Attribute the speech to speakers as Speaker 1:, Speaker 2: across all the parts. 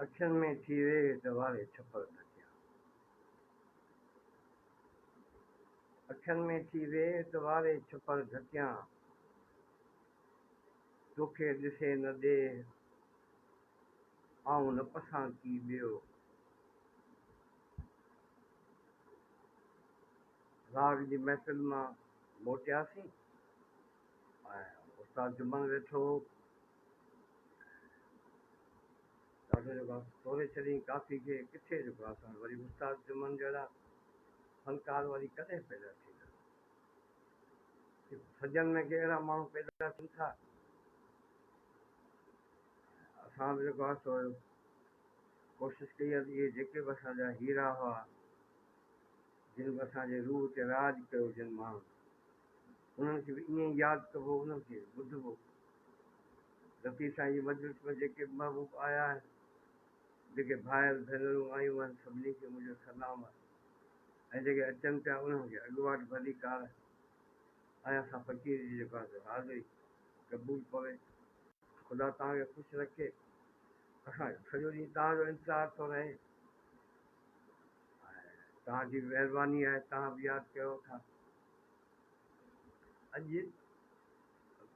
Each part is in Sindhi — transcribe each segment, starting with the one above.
Speaker 1: اکين ۾ ٿي ويهه ته واري ڇپر ڍڪيان. اکين ۾ ٿي ويهه ته واري ڇپر ڍڪيان. توکي ڏسي نه ڏيهه، آئون نه پسان ڪي ٻيو. راڳ جي محفل مان موٽياسين ۽ استاد جمن ويٺو هو. ڏاڍو جيڪو آهي توري ڇڏيائين ڪافي کي، ڪٿي جيڪو آهي سو وري استاد جمن جهڙا فنڪار وري ڪڏهن پيدا ٿيندا. سڄن ۾ ڪي اهڙا ماڻهو پيدا ٿين ٿا. اسان به جيڪو آهي سو ڪوشش ڪئي آهي ته اهي جيڪي به اسان جا هيرا هئا، جن به اسان جي روح تي راڄ ڪيو جن ماڻهن، انهن کي به ائين ئي ياد ڪبو، انهن کي به ٻڌبو. لطيف سائين جي مجلس ۾ جيڪي به محبوب آيا آهن، جيڪي ڀائر ڀينرون آيون آهن، سڀني کي منهنجو سلام آهي ۽ جيڪي اچن پيا انهن کي اڳواٽ ڀليڪار ۽ اسان فقير جي جيڪو آهي سو حاضري قبول پوي. خدا توهان کي خوش رکي. اسان کي سڄو ڏينهن توهان جو انتظار ٿو رهي ۽ توهان جي به مهرباني آهي توهان به ياد ڪيو ٿا. اڄ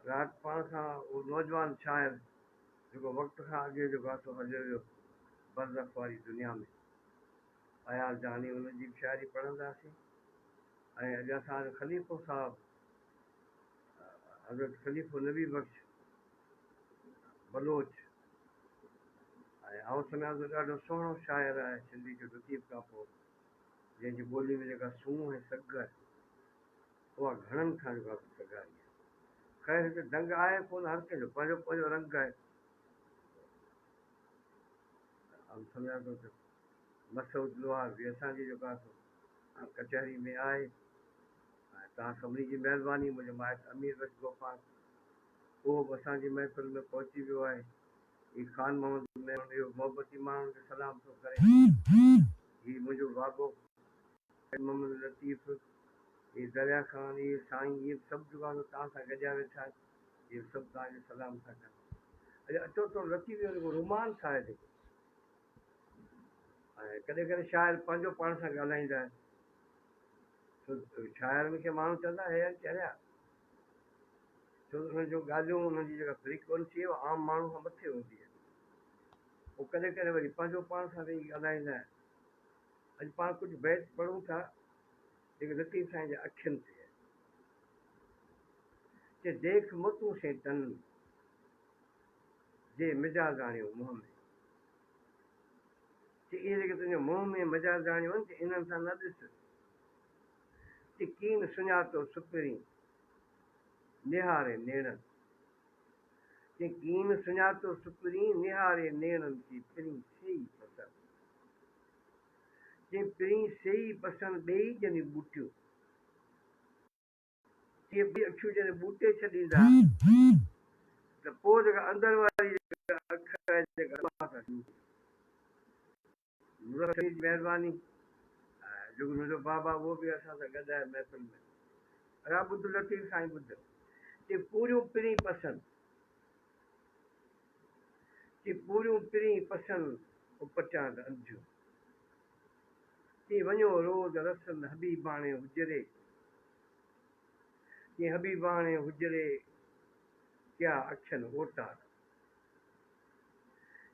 Speaker 1: رات پاڻ کان اهو نوجوان شاعر جيڪو وقت کان اڳي جيڪو آهي سو هليو ويو برزخ واري دنيا ۾، اياز جاني ان جي به شاعري پڙهنداسين ۽ اڄ اسان جو خليفو صاحب حضرت خليفو نبي بخش بلوچ ۽ آئون سمجهان ٿو ڏاڍو سهڻو شاعر آهي سنڌي جو لطيف کان پوء جنهن جي ٻولي ۾ جيڪا سونهن ۽ سگهه آهي اها گهڻن کان جيڪو آهي سگهاري آهي. خير هتي دنگ آهي ڪونه هر ڪنهن جو پنهنجو پنهنجو رنگ آهي. آئون سمجهان ٿو ته مسعود لوهار به اسان جي جيڪو آهي سو ڪچهري ۾ آهي ۽ توهان سڀني جي مهرباني منهنجو مائٽ امير بخش گوپانگ اهو به اسان جي محفل ۾ پهچي ويو آهي. هي خان محمد ميمڻ اهو محبتي ماڻهن کي سلام ٿو ڪري. هي منهنجو بابو خير محمد لطيف، هي دريا خان، اهي سائين اهي به سڀ جيڪو آهي سو توهان سان گڏيا ويٺا آهن. اهي به سڀ توهان کي سلام ٿا ڪن. اچا اچو ٿورو لطيف جو جيڪو رومانس آهي جيڪو ۽ ڪڏهن ڪڏهن شاعر پنهنجو پاڻ سان ڳالهائيندا آهن. ڇو شاعرن کي ماڻهو چوندا هي چريا ڇو ته انهن جون ڳالهيون انهن جي جيڪا فريڪوئنسي آهي اها عام ماڻهو کان مٿي هوندي آهي. پوء ڪڏهن ڪڏهن وري پنهنجو پاڻ سان ويهي ڳالهائيندا آهن. اڄ پاڻ ڪجهه بيت پڙهون ٿا جيڪي لطيف سائين جي اکين تي آهن. چي ديک متون سين تن، جي مجازاڻيون منهن ۾. چي اهي جيڪي تنهنجي منهن ۾ مجازاڻيون آهن، چي انهن سان نه ڏس. چي ڪين سڃاتو سپرين، نهاري نيڻن. چي ڪين سڃاتو سپرين، نهاري نيڻن، چي پرين سيئي پسڻ. چي پرين سيئي پسڻ، ٻيئي ڄني ٻوٽيون. چي ٻئي اکيون جڏهن ٻوٽي ڇڏيندا ته پوء جيڪا اندر واري جيڪا اک آهي جيڪا اها ٿا شروع ڪيون. مظفر جي مهرباني جيڪو منهنجو بابا اهو به اسان سان گڏ آهي محفل ۾. ادا ٻڌ لطيف سائين ٻڌ. چي پوريون پرين پسن. چي پوريون پرين پسن اپٽيان ته انڌيون. چي وڃو روز رسن حبيباڻي حجري. چي حبيباڻي حجري ڪيا اکين اوتارا.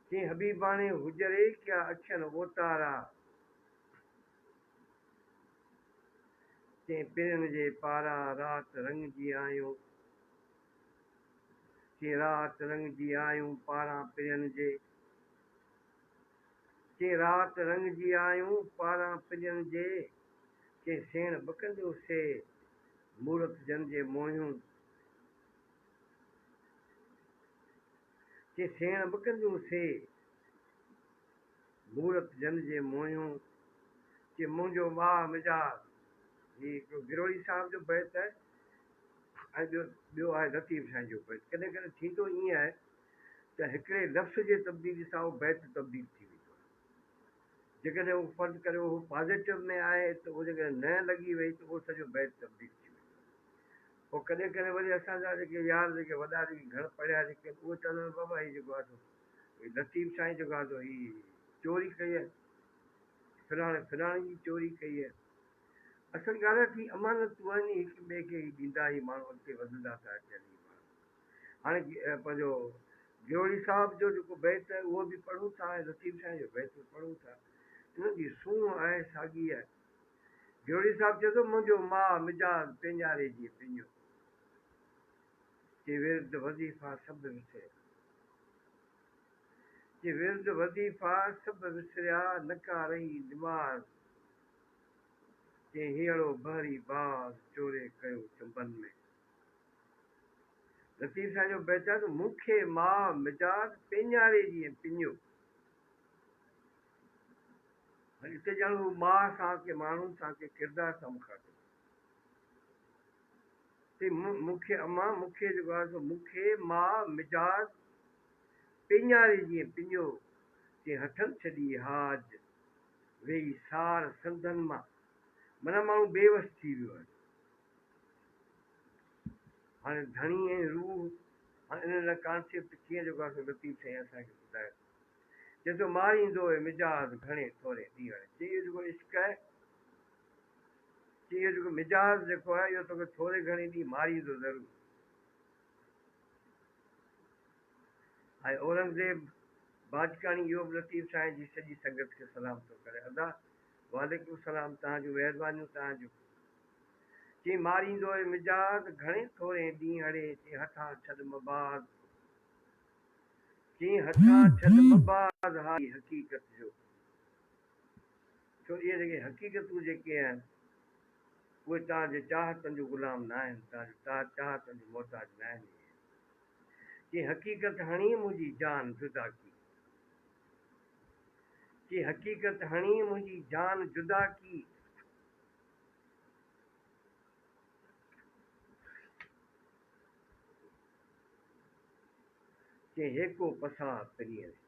Speaker 1: چي حبيباڻي حجري ڪيا اکين اوتارا. چي پرين جي پارا رات رڱجي آيون. چي رات رڱجي آيون پاران پرين جي. چي رات رڱجي آيون پاران پرين جي. چي سيڻ ٻڪنديون سي مورت جن جي موهيون. چي سيڻ ٻڪنديون سي مورت جن جي موهيون. چي منهنجو ماهه مزاج. هي هڪڙو گروڙي صاحب جو بيت آهي ۽ ٻيو آهي لطيف سائين جو بيت. ڪڏهن ڪڏهن ٿيندو ائين آهي ته هڪڙي لفظ جي تبديلي سان اهو بيت تبديل ٿي ويندو آهي. جيڪڏهن اهو فرض ڪريو اهو پازيٽو ۾ آهي ته اهو جيڪڏهن نه لڳي وئي ته اهو سڄو بيت تبديل ٿي ويندو آهي. پوء ڪڏهن ڪڏهن وري اسان جا جيڪي يار جيڪي وڏا جيڪي گهڻ پڙهيا جيڪي آهن اهي چوندا آهن بابا هي جيڪو آهي سو لطيف سائين جيڪو آهي سو هي چوري ڪئي آهي، فلاڻي فلاڻي جي چوري ڪئي آهي. اصل ڳالهه آهي ته هي امانتون آهن، هڪ ٻئي کي هي ڏيندا، هي ماڻهو اڳتي وڌندا ٿا اچن. هي ماڻهو هاڻي پنهنجو گروڙي صاحب جو جيڪو بيت آهي اهو به پڙهون ٿا ۽ لطيف سائين جو بيت به پڙهون ٿا، انهن جي سونهن آهي ساڳي آهي. گروڙي صاحب چئي ٿو، منهنجو ماء مجاز پيڃاري جيئن پيڃو، چي ورد وظيفا سڀ وسريا، چي ورد وظيفا سڀ وسريا، نه ڪا رهي نماز، چي هينئڙو بحري باز، چوري ڪيو چنبن ۾. لطيف سائين جو بيت آهي ته مون کي ماء مجاز پيڃاري جيئن پڃيو. هاڻي اتي ڄڻ هو ماء سان ڪي ماڻهن سان ڪي ڪردار سان مخاطب چي مون کي امان مون کي جيڪو آهي سو مون کي ماء مجاز پيڃاري جيئن پڃيو چي هٿن ڇڏي هاج ويئي سار سنڌن مان معنيٰ ماڻهو بيوس ٿي ويو آهي. هاڻي ڌڻي ۽ روح هاڻي انهن لاء ڪانسيپٽ ڪيئن جيڪو آهي سو لطيف سائين اسان کي ٻڌائي ٿو. چئي ٿو ماريندو اي مجاز گهڻي ٿوري ڏينهڙي. چئي اهو جيڪو عشق آهي، چئي اهو جيڪو مجاز جيڪو آهي اهو توکي ٿوري گهڻي ڏينهن ماريندو ضرور. ۽ اورنگزيب باجڪاڻي اهو به لطيف سائين جي سڄي سنگت کي سلام ٿو ڪري. ادا وعليڪم السلام توهان جون مهربانيون توهان جون. چي ماريندو اي مجاز، گهڻي ٿورين ڏينهڙي، چي هٿان ڇڏ مباز، چي هٿان ڇڏ مباز هاري حقيقت جو. ڇو اهي جيڪي حقيقتون جيڪي آهن، اهي توهان جي چاهتن جو غلام ناهن، توهان جي چاهتن جو محتاج ناهن اهي. چي حقيقت هڻي منهنجي جان جدا ڪي. چي حقيقت هڻي منهنجي جان جدا ڪي. چي هيڪو پساهه پرينء ري.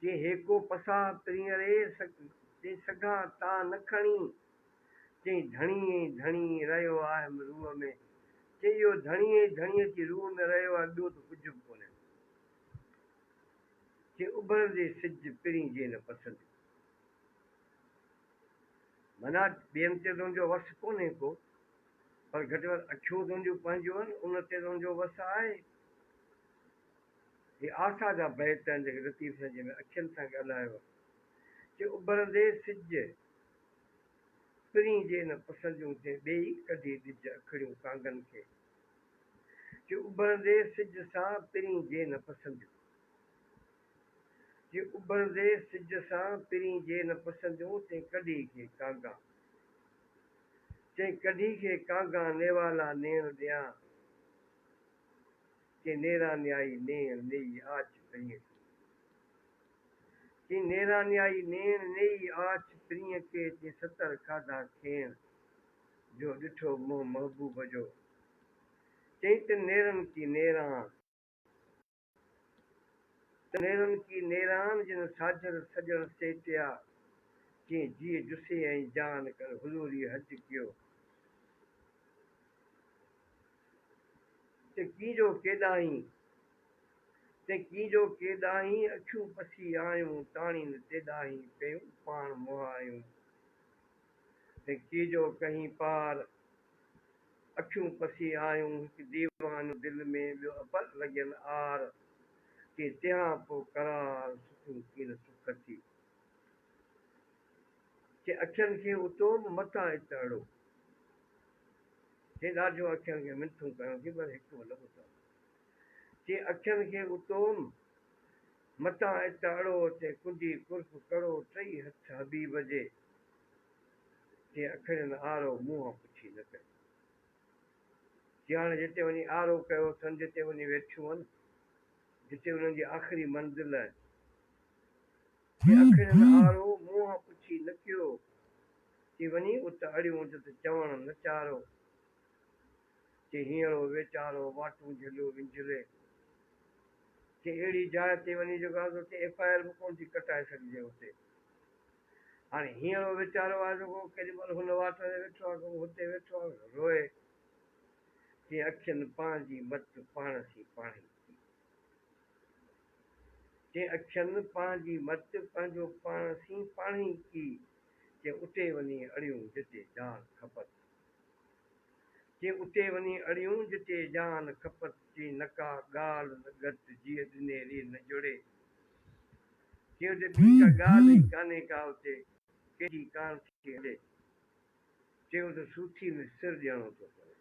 Speaker 1: چي هيڪو پساهه پرينء ري، چي سگهان تان نه کڻي. چي ڌڻي ۽ ڌڻي رهيو آهم روح ۾. چي اهو ڌڻي ۽ ڌڻي اچي روح ۾ رهيو آهي، ٻيو ته ڪجهه به ڪونهي. چي اڀرندي سج پرين جي نه پسنديون. معنيٰ ٻين تي تنهنجو وس ڪونهي ڪو، پر گهٽ وڌ اکيون تنهنجون پنهنجون آهن، ان تي تنهنجو وس آهي. هي آسا جا بيت آهن جيڪي لطيف سائين جنهن ۾ اکين سان ڳالهايو آهي. چي اڀرندي سج پرين جي نه پسنديون تين ٻيئي ڪڍي ڏج اکڙيون ڪانگن کي. چي اڀرندي سج سان پرين جي نه پسنديون. جي اڀرندي سج سان پرين جي نه پسنديون تين ڪڍي کي ڪانگان. چئين ڪڍي کي ڪانگان نيوالا نيڻ ڏيان. چئين نيرانيائي نيڻ نيئي آڇ پرينء کي. چئين نيرانيائي نيڻ نيئي آڇ پرينء کي. چئين ستر کاڌا کيڻ جو ڏٺو منهن محبوب جو. چئين تن نيرن ڪي نيران. نيرن ڪي نيران جن ساجھر سڄڻ سيٽيا، ڪين جيء جسي ۽ جان ڪر حضوري حج ڪيو. تي ڪين جو ڪيڏاهين، تي ڪين جو ڪيڏاهين، اکيون پسي آيون، تاڻين تيڏاهين، پيون پاڻ مهايون. تي ڪي جو ڪهين پار، اکيون پسي آيون، هڪ ديوانو دل ۾، ٻيو اپر لڳين آر، ڪي تنهان پوء قرار، سکيون ڪين سک ٿي. چي اکين کي اتو به متان ات اڙو. چي ڏاڍيون اکين کي منٿون ڪيون ٿي پر هڪ به نه ٻڌو. چي اکين کي اتو متان ات اڙو، چي ڪنڊي قرف ڪڙو، ٽئي هٿ حبيب جي. چي اکڙين آرو منهن پڇي نه ڪيو. چي هاڻي جتي وڃي آرو ڪيو اٿن، جتي وڃي ويٺيون هن، جتي انهن جي آخري منزل آهي. چي اکڙين آرو منهن پڇي نه ڪيو. چي وڃي ات اڙيون جت چوڻ نه چارو. چي هينئڙو ويچارو واٽون جهليو ونجهلي. چي اهڙي جاء تي وڃي جيڪو آهي سو اتي ايف I R به ڪونه ٿي ڪٽائي سگهجي اتي. هاڻي هينئڙو ويچارو آهي جيڪو ڪيڏي مهل هن واٽ تي ويٺو آهي ڪو هتي ويٺو آهي روئي چي اکين پنهنجي مت پاڻ سين پاڻهي ٿي. چي اکين پنهنجي مت پنهنجو پاڻ سين پاڻهي ڪي، چي اتي وڃي اڙيون جتي جان کپت. چي اتي وڃي اڙيون جتي جان کپت، چي نه ڪا ڳالهه نه ڳت جيء ڏني ري نه جڙي. چي اتي ٻي ڪا ڳالهه ئي ڪانهي ڪا اتي ڪنهن جي ڪانه ٿي هلي. چي اتي سوٿي ۾ سر ڏيڻو ٿو پوي.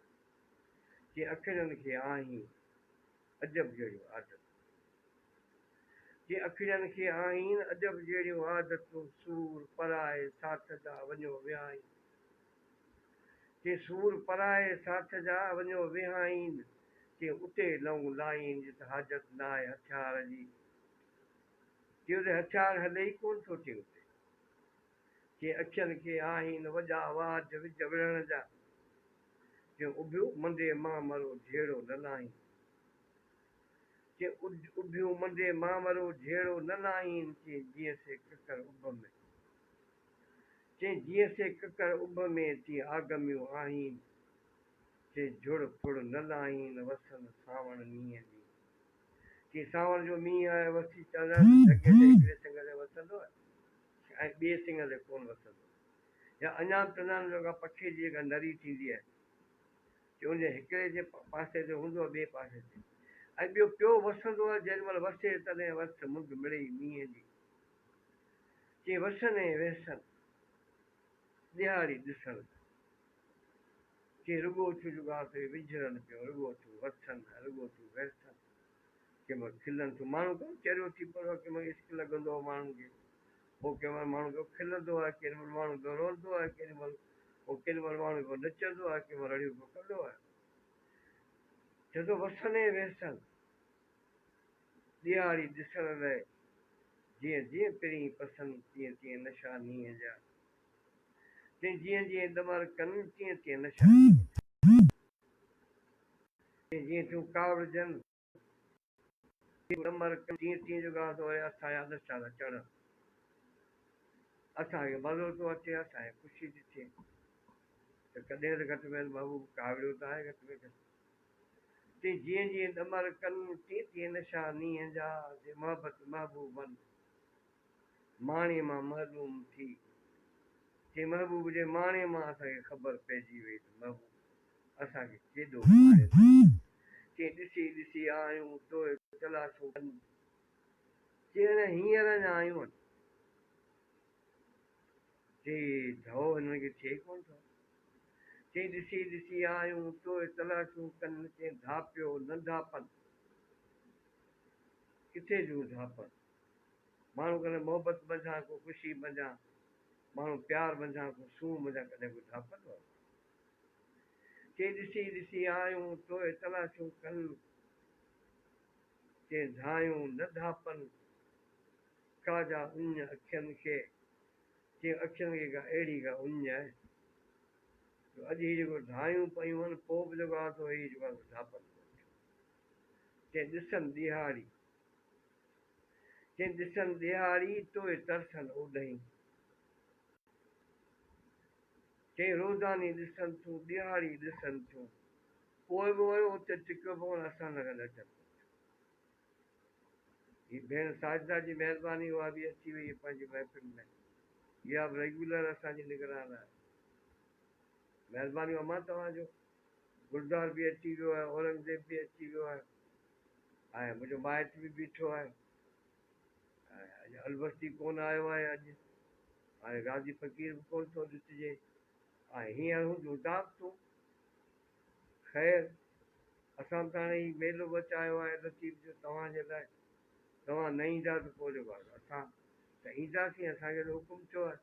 Speaker 1: چي اکڙين کي آهين عجب جهڙيون عادتون. چي اکڙين کي آهين عجب جهڙيون عادتون، سور پرائي ساٿ جا وڃو وهائين. چي سور پرائي ساٿ جا وڃو وهائين، چي اتي لئون لائين جت حاجت ناهي هٿيار جي. چي اتي هٿيار هلي ئي ڪونه ٿو چي اتي. چي اکين کي آهين وڄا واجهه وجهه وڙهڻ جا، چي اڀيو مندي مان مرو جهيڙو نه لاهين. چي اڀيون مندي مان مرو جهيڙو نه لاهين، چي جيئن سي ڪڪر اڀ ۾. چي جيئن سي ڪڪر اڀ ۾، تيئن آگميون آهين. چي جھڙ ڦڙ نه لاهين، وسن سانوڻ مينهن جي. چي سانوڻ جو مينهن آهي، وسي چوندا آهن ته ڍڳي تي هڪڙي سڱ تي وسندو آهي ۽ ٻئي سڱ تي ڪونه وسندو. يا اڃا به چوندا آهن ته پکي جي جيڪا نري ٿيندي آهي، چي ان جي هڪڙي جي پاسي تي هوندو آهي ٻئي پاسي تي ۽ ٻيو پيو وسندو آهي، جيڏي مهل وسي تڏهن وس مند مڙئي مينهن جي. چي وسن ۽ ويسن، ڏيهاڙي ڏسڻ ۾. چي رڳو ٿيون جڳاڙ ٿئي وجهرن پيون، رڳو ٿيون وسن ۽ رڳو ٿيون ويسن. ڪنهن مهل کلن ٿيون، ماڻهو ڪونه چريو ٿي پوندو آهي، ڪنهن مهل عشق لڳندو آهي ماڻهن کي، پوء ڪنهن مهل ماڻهو پيو کلندو آهي، ڪيڏي مهل ماڻهو پيو روئندو آهي، ڪيڏي مهل پوء ڪيڏي مهل ماڻهو پيو نچندو آهي، ڪنهن مهل رڙيون پيو ڪندو آهي. چئي ٿو وسن ۽ ويسن. ڏيهاڙي ڏسڻ لئه جيئن جيئن پرين پسن تيئن تيئن نشا نينهن جا. تيئن جيئن جيئن ڏمر ڪن تيئن تيئن نشا نينهن جا. تيئن جيئن ٿيون ڪاوڙجن تيئن ڏمر ڪن تيئن تيئن جو ڳاهه ٿو وري اسان جا نشا ٿا چڙهن. اسان کي مزو ٿو اچي اسان کي خوشي ٿي ٿئي ته ڪڏهن ته گهٽ ۾ گهٽ محبوب ڪاوڙيو ته آهي گهٽ ۾ گهٽ. تي جيئن جيئن ڏمر ڪن، تيئن تيئن نشا نينهن جا، جي محبت محبوبن ماڻي مان معلوم ٿي. چي محبوب جي ماڻي مان اسان کي خبر پئجي وئي ته محبوب اسان کي ڪيڏو ماري ٿو. چي ڏسي ڏسي آيون، توء تلاشون ڪن. چي اڃا هينئر اڃا آيون آهن. چي ڍؤ هنن کي ٿئي ڪونه ٿو. چي ڏسي ڏسي آيون، توء تلاشون ڪن، چي ڍاپيو ننڍاپن، ڪٿي جون ڍاپن؟ ماڻهو ڪڏهن محبت منجهان ڪو خوشي منجهان، ماڻهو پيار منجهان ڪو سونهن منجهان ڪڏهن ڪو ڍاپندو آهي؟ چي ڏسي ڏسي آيون، توء تلاشون ڪن، چي ڍايون نه ڍاپن، ڪا جا اڃ اکين کي. چي اکين کي ڪا اهڙي ڪا اڃ آهي جو اڄ هي جيڪو ڍايون پيون آهن پوء به جيڪو آهي سو هي جيڪو آهي سو ڍاپن ڪونه ٿيون. چي ڏسن ڏيهاڙي، چي ڏسن ڏيهاڙي توء ترسن اوڏهين. چي روزاني ڏسن ٿيون ڏيهاڙي ڏسن ٿيون پوء به وري اتي ٽڪيو پون اسان سان گڏ اچن ڪونه ٿيون. هي ڀيڻ ساجده جي مهرباني اها به اچي وئي پنهنجي محفل ۾ اها به ريگيولر اسان جي نگران آهي مهربانيون امان توهان جو گلزار به اچي ويو آهي اورنگزيب به اچي ويو آهي ۽ منهنجو مائٽ به بيٺو آهي ۽ اڄ البستي ڪونه آيو آهي اڄ ۽ غازي فقير به ڪونه ٿو ڏسجي ۽ هينئر هونديون دعوتون خير، اسان به ته هاڻي هي ميلو بچايو آهي لطيف جو توهان جي لاء. توهان نه ايندا ته پوء جيڪو آهي سو اسان ته اينداسين، اسان کي ته حڪم ٿيو آهي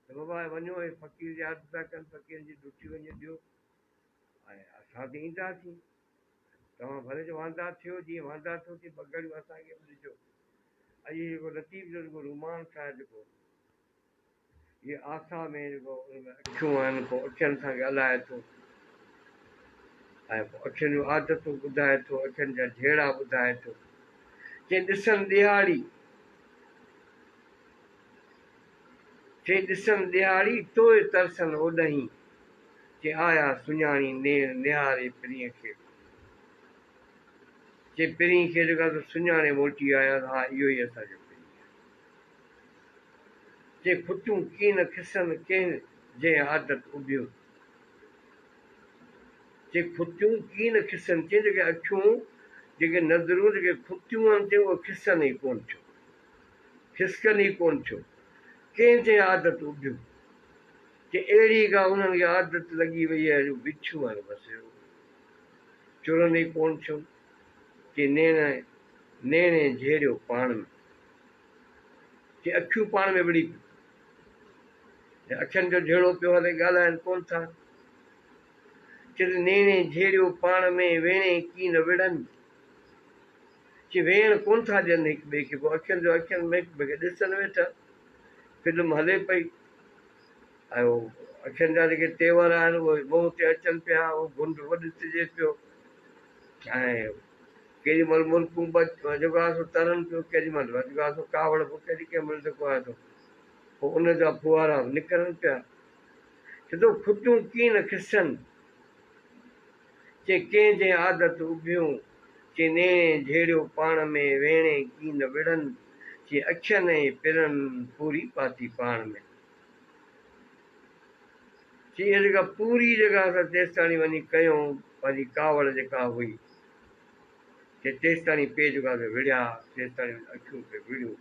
Speaker 1: ته بابا وڃو ۽ فقير جي عرض ٿا ڪن، فقيرن جي ڏٺي وڃي ڏيو ۽ اسان ته اينداسين. توهان ڀلي جو واندا ٿيو، جيئن واندا ٿيو تيئن ٻه گهڙيون اسان کي به ڏجو. اڄ هي جيڪو لطيف جو جيڪو رومانس آهي جيڪو هي آسا ۾ جيڪو ان ۾ اکيون آهن پوء اکين سان ڳالهائي ٿو ۽ پوء اکين جون عادتون ٻڌائي ٿو، اکين جا جهيڙا ٻڌائي ٿو. چي ڏسن ڏيهاڙي، چي ڏسن ڏيهاڙي توء ترسن اوڏهين، چي آيا سڃاڻي نيڻ نهاري پرينء کي. چي پرين کي جيڪو آهي سو سڃاڻي موٽي آيا ته ها اهو ئي اسان جو پرين آهي. چي کتيون ڪين کسن ڪنهن جنهن عادت اڀيون. چي کتيون ڪين کسن چي جيڪي اکيون جيڪي نظرون جيڪي کتيون آهن چي اهي کسن ئي ڪونه ٿيون. کسڪن ئي ڪونه ٿيون. ڪنهن جنهن عادت اڀيون. چي اهڙي ڪا انهن کي عادت لڳي وئي آهي جو بڇيون آهن بس اهو. چرن ئي ڪونه ٿيون، چي نيڻ نيڻي جهيڙيو پاڻ ۾، چي اکيون پاڻ ۾ وڙهي پيون، چي اکين جو جهيڙو پيو هلي ڳالهائن ڪونه ٿا، چي ته نيڻي جهيڙيو پاڻ ۾ ويڻي ڪين وڙهن، چي ويڻ ڪونه ٿا ڏين هڪ ٻئي کي، پوء اکين جو اکين ۾ هڪ ٻئي کي ڏسن ويٺا، فلم هلي پئي. ۽ اکين جا جيڪي تيور آهن اهي منهن تي اچن پيا، اهو گهنڊ به ڏسجي پيو ۽ ڪيڏي مهل مرڪون به جيڪو آهي سو ترن پيو، ڪيڏي مهل جيڪو آهي سو ڪاوڙ به ڪيڏي ڪنهن مهل جيڪو آهي سو پوء ان جا ڦوهارا به نڪرن پيا. چي ٿو کٽون ڪين کسن، چي ڪنهن جنهن عادت اڀيون، چي نيڻي جهيڙيو پاڻ ۾ ويڻي ڪين وڙهن، چي اکين ۽ پرن پوري پاتي پاڻ ۾. چي اها جيڪا پوري جيڪا اسان تيستاڻي وڃي ڪيون پنهنجي ڪاوڙ جيڪا هئي چي تيستاڻي پي جيڪا سي وڙهيا تيستاڻي اکيون پي وڙهيون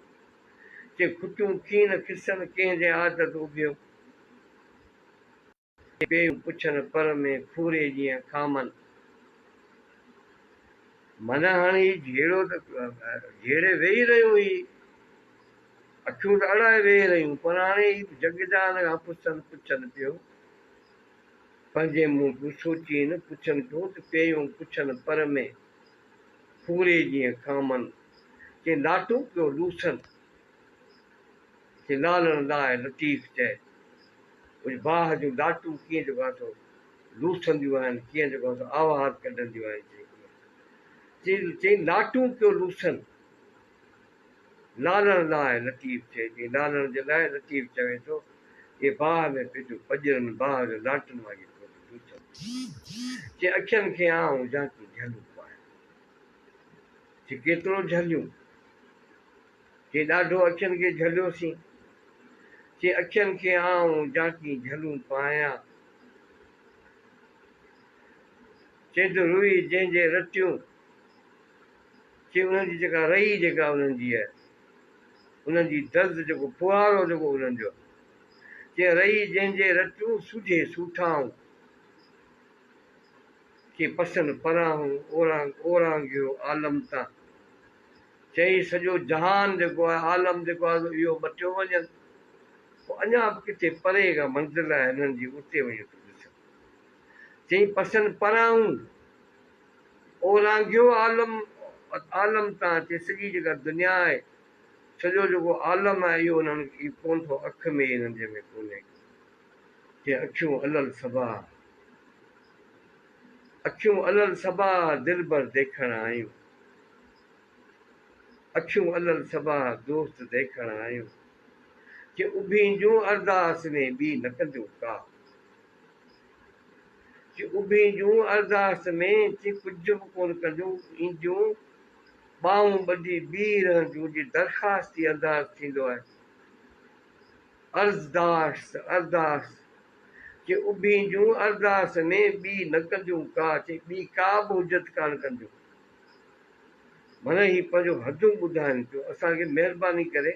Speaker 1: چي کٽيون ڪين کسن ڪنهن جي عادت اڀيون پيون پڇن پر ۾ کوري جيئن کامن. معنيٰ هاڻي هي جهيڙو ته جهيڙي ويهي رهيون هي اکيون ته اڙائي ويهي رهيون پر هاڻي هي جڳ جهان کان پڇن پڇن پيو پنهنجي منهن پيون سوچين پڇن پيون ته پيون پڇن پر ۾ کوري جيئن کامن چي لاٽون پيو لوسن. چي لالڻ لاء لطيف چئي، اهي باهه جون لاٽون ڪيئن جيڪو آهي سو لوسنديون آهن، ڪيئن جيڪو آهي سو آواز ڪڍنديون آهن. چي چي لاٽون پيو لوسن، لالڻ لاء لطيف چئي، چي لالڻ جي لاء لطيف چوي ٿو، اهي باهه ۾ پيون ٿيون پڄرن، باهه جون لاٽن وانگي پيون ٿيون لوسن. چي اکين کي آئون جانڪي جهلون پايان، چي ڪيترو جهليون؟ چي ڏاڍو اکين کي جهليوسين. چي اکين کي آئون جانڪي جهلون پايان. چي ته روئي جنهن جي رتيون. چي انهن جي جيڪا رئي جيڪا انهن جي آهي. انهن جي درد جيڪو ڦوهارو جيڪو انهن جو آهي. چي رئي جنهن جي رتيون سوجهي سوٺائون. چي پسن پراهون اورانگهيو عالم تان. چئي سڄو جهان جيڪو آهي، عالم جيڪو آهي سو اهو مٽيو وڃن. پوء اڃا به ڪٿي پري ڪا منزل آهي هنن جي اتي وڃي ٿو ڏسن. چئي پسن پراهون اورانگهيو عالم عالم تان چئي سڄي جيڪا دنيا آهي، سڄو جيڪو عالم آهي اهو انهن کي ڪونه ٿو اک ۾ ئي انهن جي ۾ ڪونهي. چئي اکيون الل صباح اکيون الل صباح دلبر ديکڻ آيون. اکيون الل صباح دوست ديکڻ آيون. چي اڀين جون ارداس ۾ ٻي نه ڪنديون ڪا. چي اڀين جون ارداس ۾ چي ڪجهه به ڪونه ڪنديون اينديون ٻانهون ٻڌي بيهي رهنديون جي درخواستي انداز ٿيندو آهي. عرضداشت ارداس چي اڀين جون ارداس ۾ ٻي نه ڪنديون ڪا. چي ٻي ڪا به حجت ڪانه ڪنديون. معنيٰ هي پنهنجو حدون ٻڌائين پيو، اسان کي مهرباني ڪري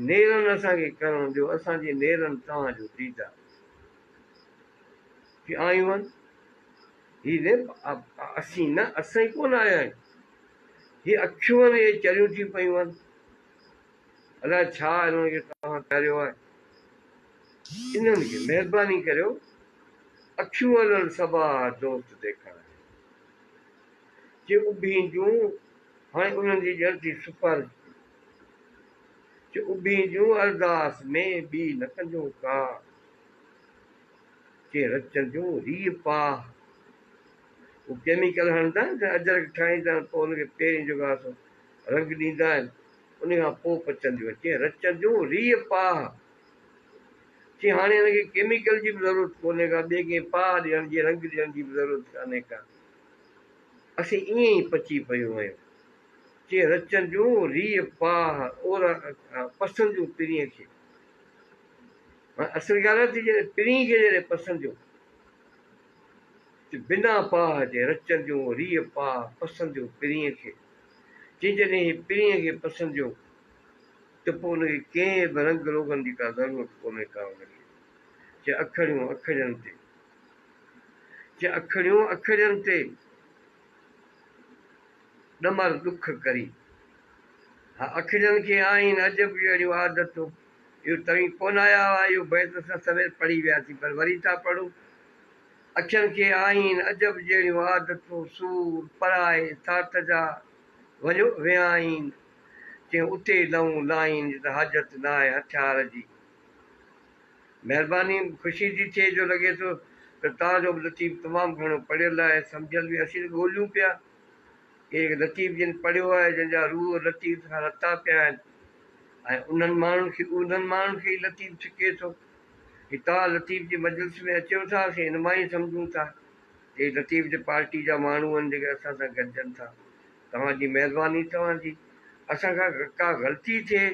Speaker 1: نيرن اسان کي ڪرڻ ڏيو، اسان جي نيرن توهان جو ديدار ٿي آيون آهن. هي نه اسين نه اسين ڪونه آيا آهيون، هي اکيون آهن اهي چريون ٿي پيون آهن. الائي ڇا انهن کي توهان پياريو آهي. انهن کي مهرباني ڪريو اکيون الن صبا دوست ديکڻ آهي. چي اڀين جون هاڻي انهن جي ڄڻ ٿي سفارش ٿي. چي اڀين جون ارداس ۾ ٻي نه ڪنديون ڪا. چي رچنديون ريء پاهه. هو ڪيميڪل هڻندا آهن ته اجرڪ ٺاهيندا آهن پوء ان کي پهرين جيڪو آهي سو رنگ ڏيندا آهن ان کان پوء پچنديون آهن. چي رچنديون ريء پاهه. چي هاڻي هن کي ڪيميڪل جي به ضرورت ڪونهي ڪا، ٻئي ڪنهن پاهه ڏيڻ جي، رنگ ڏيڻ جي به ضرورت ڪانهي ڪا. اسين ائين ئي پچي پيون آهيون. چي رچنديون ريء پاهه، اورا پسنديون پرينء کي. معنيٰ اصل ڳالهه آهي ته جڏهن پرينء کي جڏهن پسنديون ته بنا پاهه جي رچنديون ريء پاهه، پسنديون پرينء کي. چي جڏهن هي پرينء کي پسنديون ته پوء ان کي ڪنهن به رنگ روغن جي ڪا ضرورت ڪونهي ڪا ان کي. چي اکڙيون اکڙين تي. چي اکڙيون اکڙين تي ڏمر ڏک ڪري. ها اکڙين کي آهن عجب جهڙيون عادتون. اهو توهين ڪونه آيا هئا، اهو بيت اسان سوير پڙهي وياسين پر وري ٿا پڙهون. اکين کي آهن عجب جهڙيون عادتون، سور پرائي ساٿ جا وڃو ويهائين، چي اتي لئون لائين جت حاجت ناهي هٿيار جي. مهرباني خوشي ٿي ٿئي جو لڳي ٿو ته توهان جو به لطيف تمام گهڻو پڙهيل آهي سمجهيل به اسين ته ڳوليون پيا ڪي لطيف جن پڙهيو آهي جن جا روح لطيف سان رتا پيا آهن ۽ انهن ماڻهن کي انهن ماڻهن کي ئي لطيف ڇڪي ٿو هي توهان لطيف جي مجلس ۾ اچيو ٿا اسين ان مان ئي سمجهون ٿا ته هي لطيف جي پارٽي جا ماڻهو آهن جيڪي اسان سان گڏجن ٿا توهان جي مهرباني توهان جي اسان کان ڪا غلطي ٿئي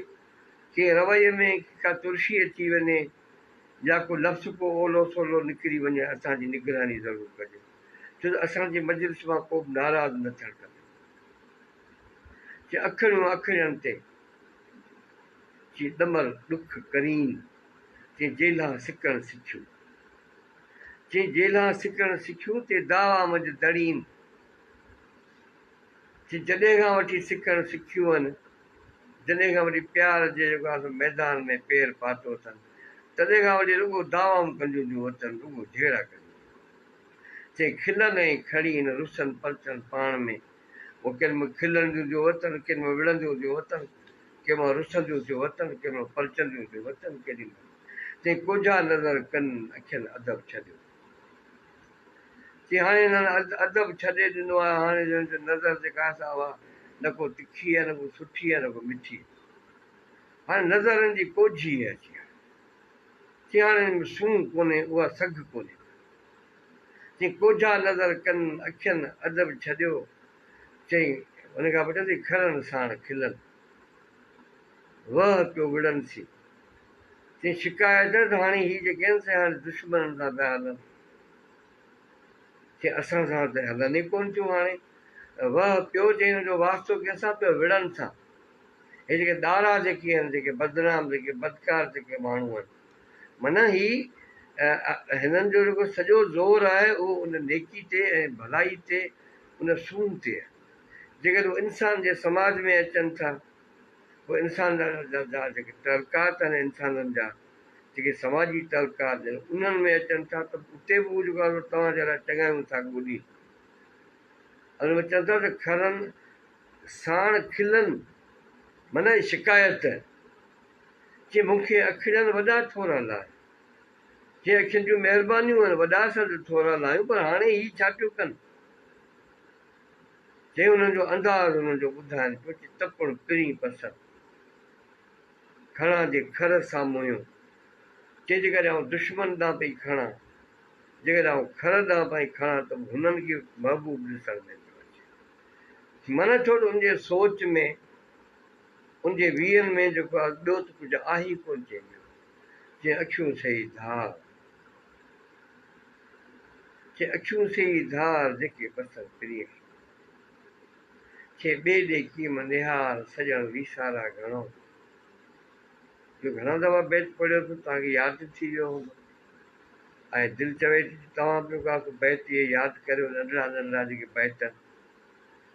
Speaker 1: ڪنهن رويي ۾ ڪا ترشي اچي وڃي يا ڪو لفظ ڪو اولو سولو نڪري وڃي اسان جي نگراني ضرور ڪجو ڇو ته اسان جي مجلس مان ڪو به ناراض نه ٿيڻ کپي. چي اکڙيون اکڙين تي، چي ڏمر ڏک ڪرين، چي جيلان سڪڻ سکيون. چي جيلان سڪڻ سکيون، تي دعويٰ منجهه دڙين. چي جڏهن کان وٺي سکڻ سکيون آهن، جڏهن کان وٺي پيار جي جيڪو آهي سو ميدان ۾ پير پاتو اٿن، تڏهن کان وٺي رڳو دعوائون ڪنديون ٿيون وتن، رڳو جهيڙا ڪنديون ٿيون وتن. چي کلن ۽ کڙين، رسن پرچن پاڻ ۾. پوء ڪن ۾ کلنديون ٿيون وتن، ڪن ۾ وڙهنديون ٿيون وتن، ڪنهن مان رسنديون ٿيون وتن، ڪنهن مان پرچنديون ٿيون وتن، ڪيڏي مهل چي ڪوجها نظر ڪن، اکين ادب ڇڏيو. چي هاڻي هنن ادب ڇڏي ڏنو آهي، هاڻي هنن جي نظر جيڪا آهي سا اها نه ڪو تکي آهي، نه ڪو سٺي آهي، نه ڪو مٺي آهي. هاڻي نظر هن جي ڪوجهي آهي اچي هاڻي. چي هاڻي هن ۾ سونهن ڪونهي، اها سگهه ڪونهي ڪا. چي ڪوجها نظر ڪن، اکين ادب ڇڏيو. چئي ان کان پوء چوي ٿي کرن ساڻ کلن، وهه پيو وڙهن سين. چي شڪايت ته هاڻي هي جيڪي آهن سي هاڻي دشمنن سان پيا هلن. چي اسان سان ته هلن ئي ڪونه ٿيون هاڻي. وهه پيو چي هن جو واسطو ڪنهن سان پيو وڙهن سان. هي جيڪي ڏارا جيڪي آهن جيڪي بدنام جيڪي بدڪار جيڪي ماڻهو آهن معنيٰ هي هنن جو جيڪو سڄو زور آهي اهو ان نيڪي تي ۽ ڀلائي تي ان سونهن تي آهي. جيڪڏهن هو انسان جي سماج ۾ اچن ٿا پوء انسان جا جيڪي تعلقات آهن انسانن جا جيڪي سماجي تعلقات آهن انهن ۾ اچن ٿا ته اتي به هو جيڪو آهي سو توهان جي لاء چڱايون ٿا ڳولين. ان ۾ چون ٿا ته کرن ساڻ کلن معنيٰ شڪايت چي مون کي اکڙين وڏا ٿورا لاهيا. چي اکين جون مهربانيون آهن وڏا اسان تي ٿورا لاهيون پر هاڻي هي ڇا پيو ڪن؟ چي انهن جو انداز انهن جو ٻڌائين پيو چي تپڻ پرين پسر کڻان جي کر سان موهيون چي جيڪڏهن آئون دشمن ڏانهن پئي کڻان جيڪڏهن آئون کر ڏانهن پئي کڻان ته به هنن کي محبوب ڏسڻ ۾ پيو اچي معنيٰ ڇو ته ان جي سوچ ۾ ان جي ويهن ۾ جيڪو آهي ٻيو ته ڪجهه آهي ئي ڪونه چئي ٻيو چي اکيون سهي ڌار چي اکيون سهي ڌار جيڪي بسن پرينء کي چي ٻئي ڏي ڪيم نهار سڄڻ ويسارا گهڻو جو گهڻا دفعا بيت پڙهيو اٿم توهان کي ياد ٿي ويو هوندو ۽ دل چوي ٿي ته توهان به ڪا بيت اهي ياد ڪريو ننڍڙا ننڍڙا جيڪي بيت آهن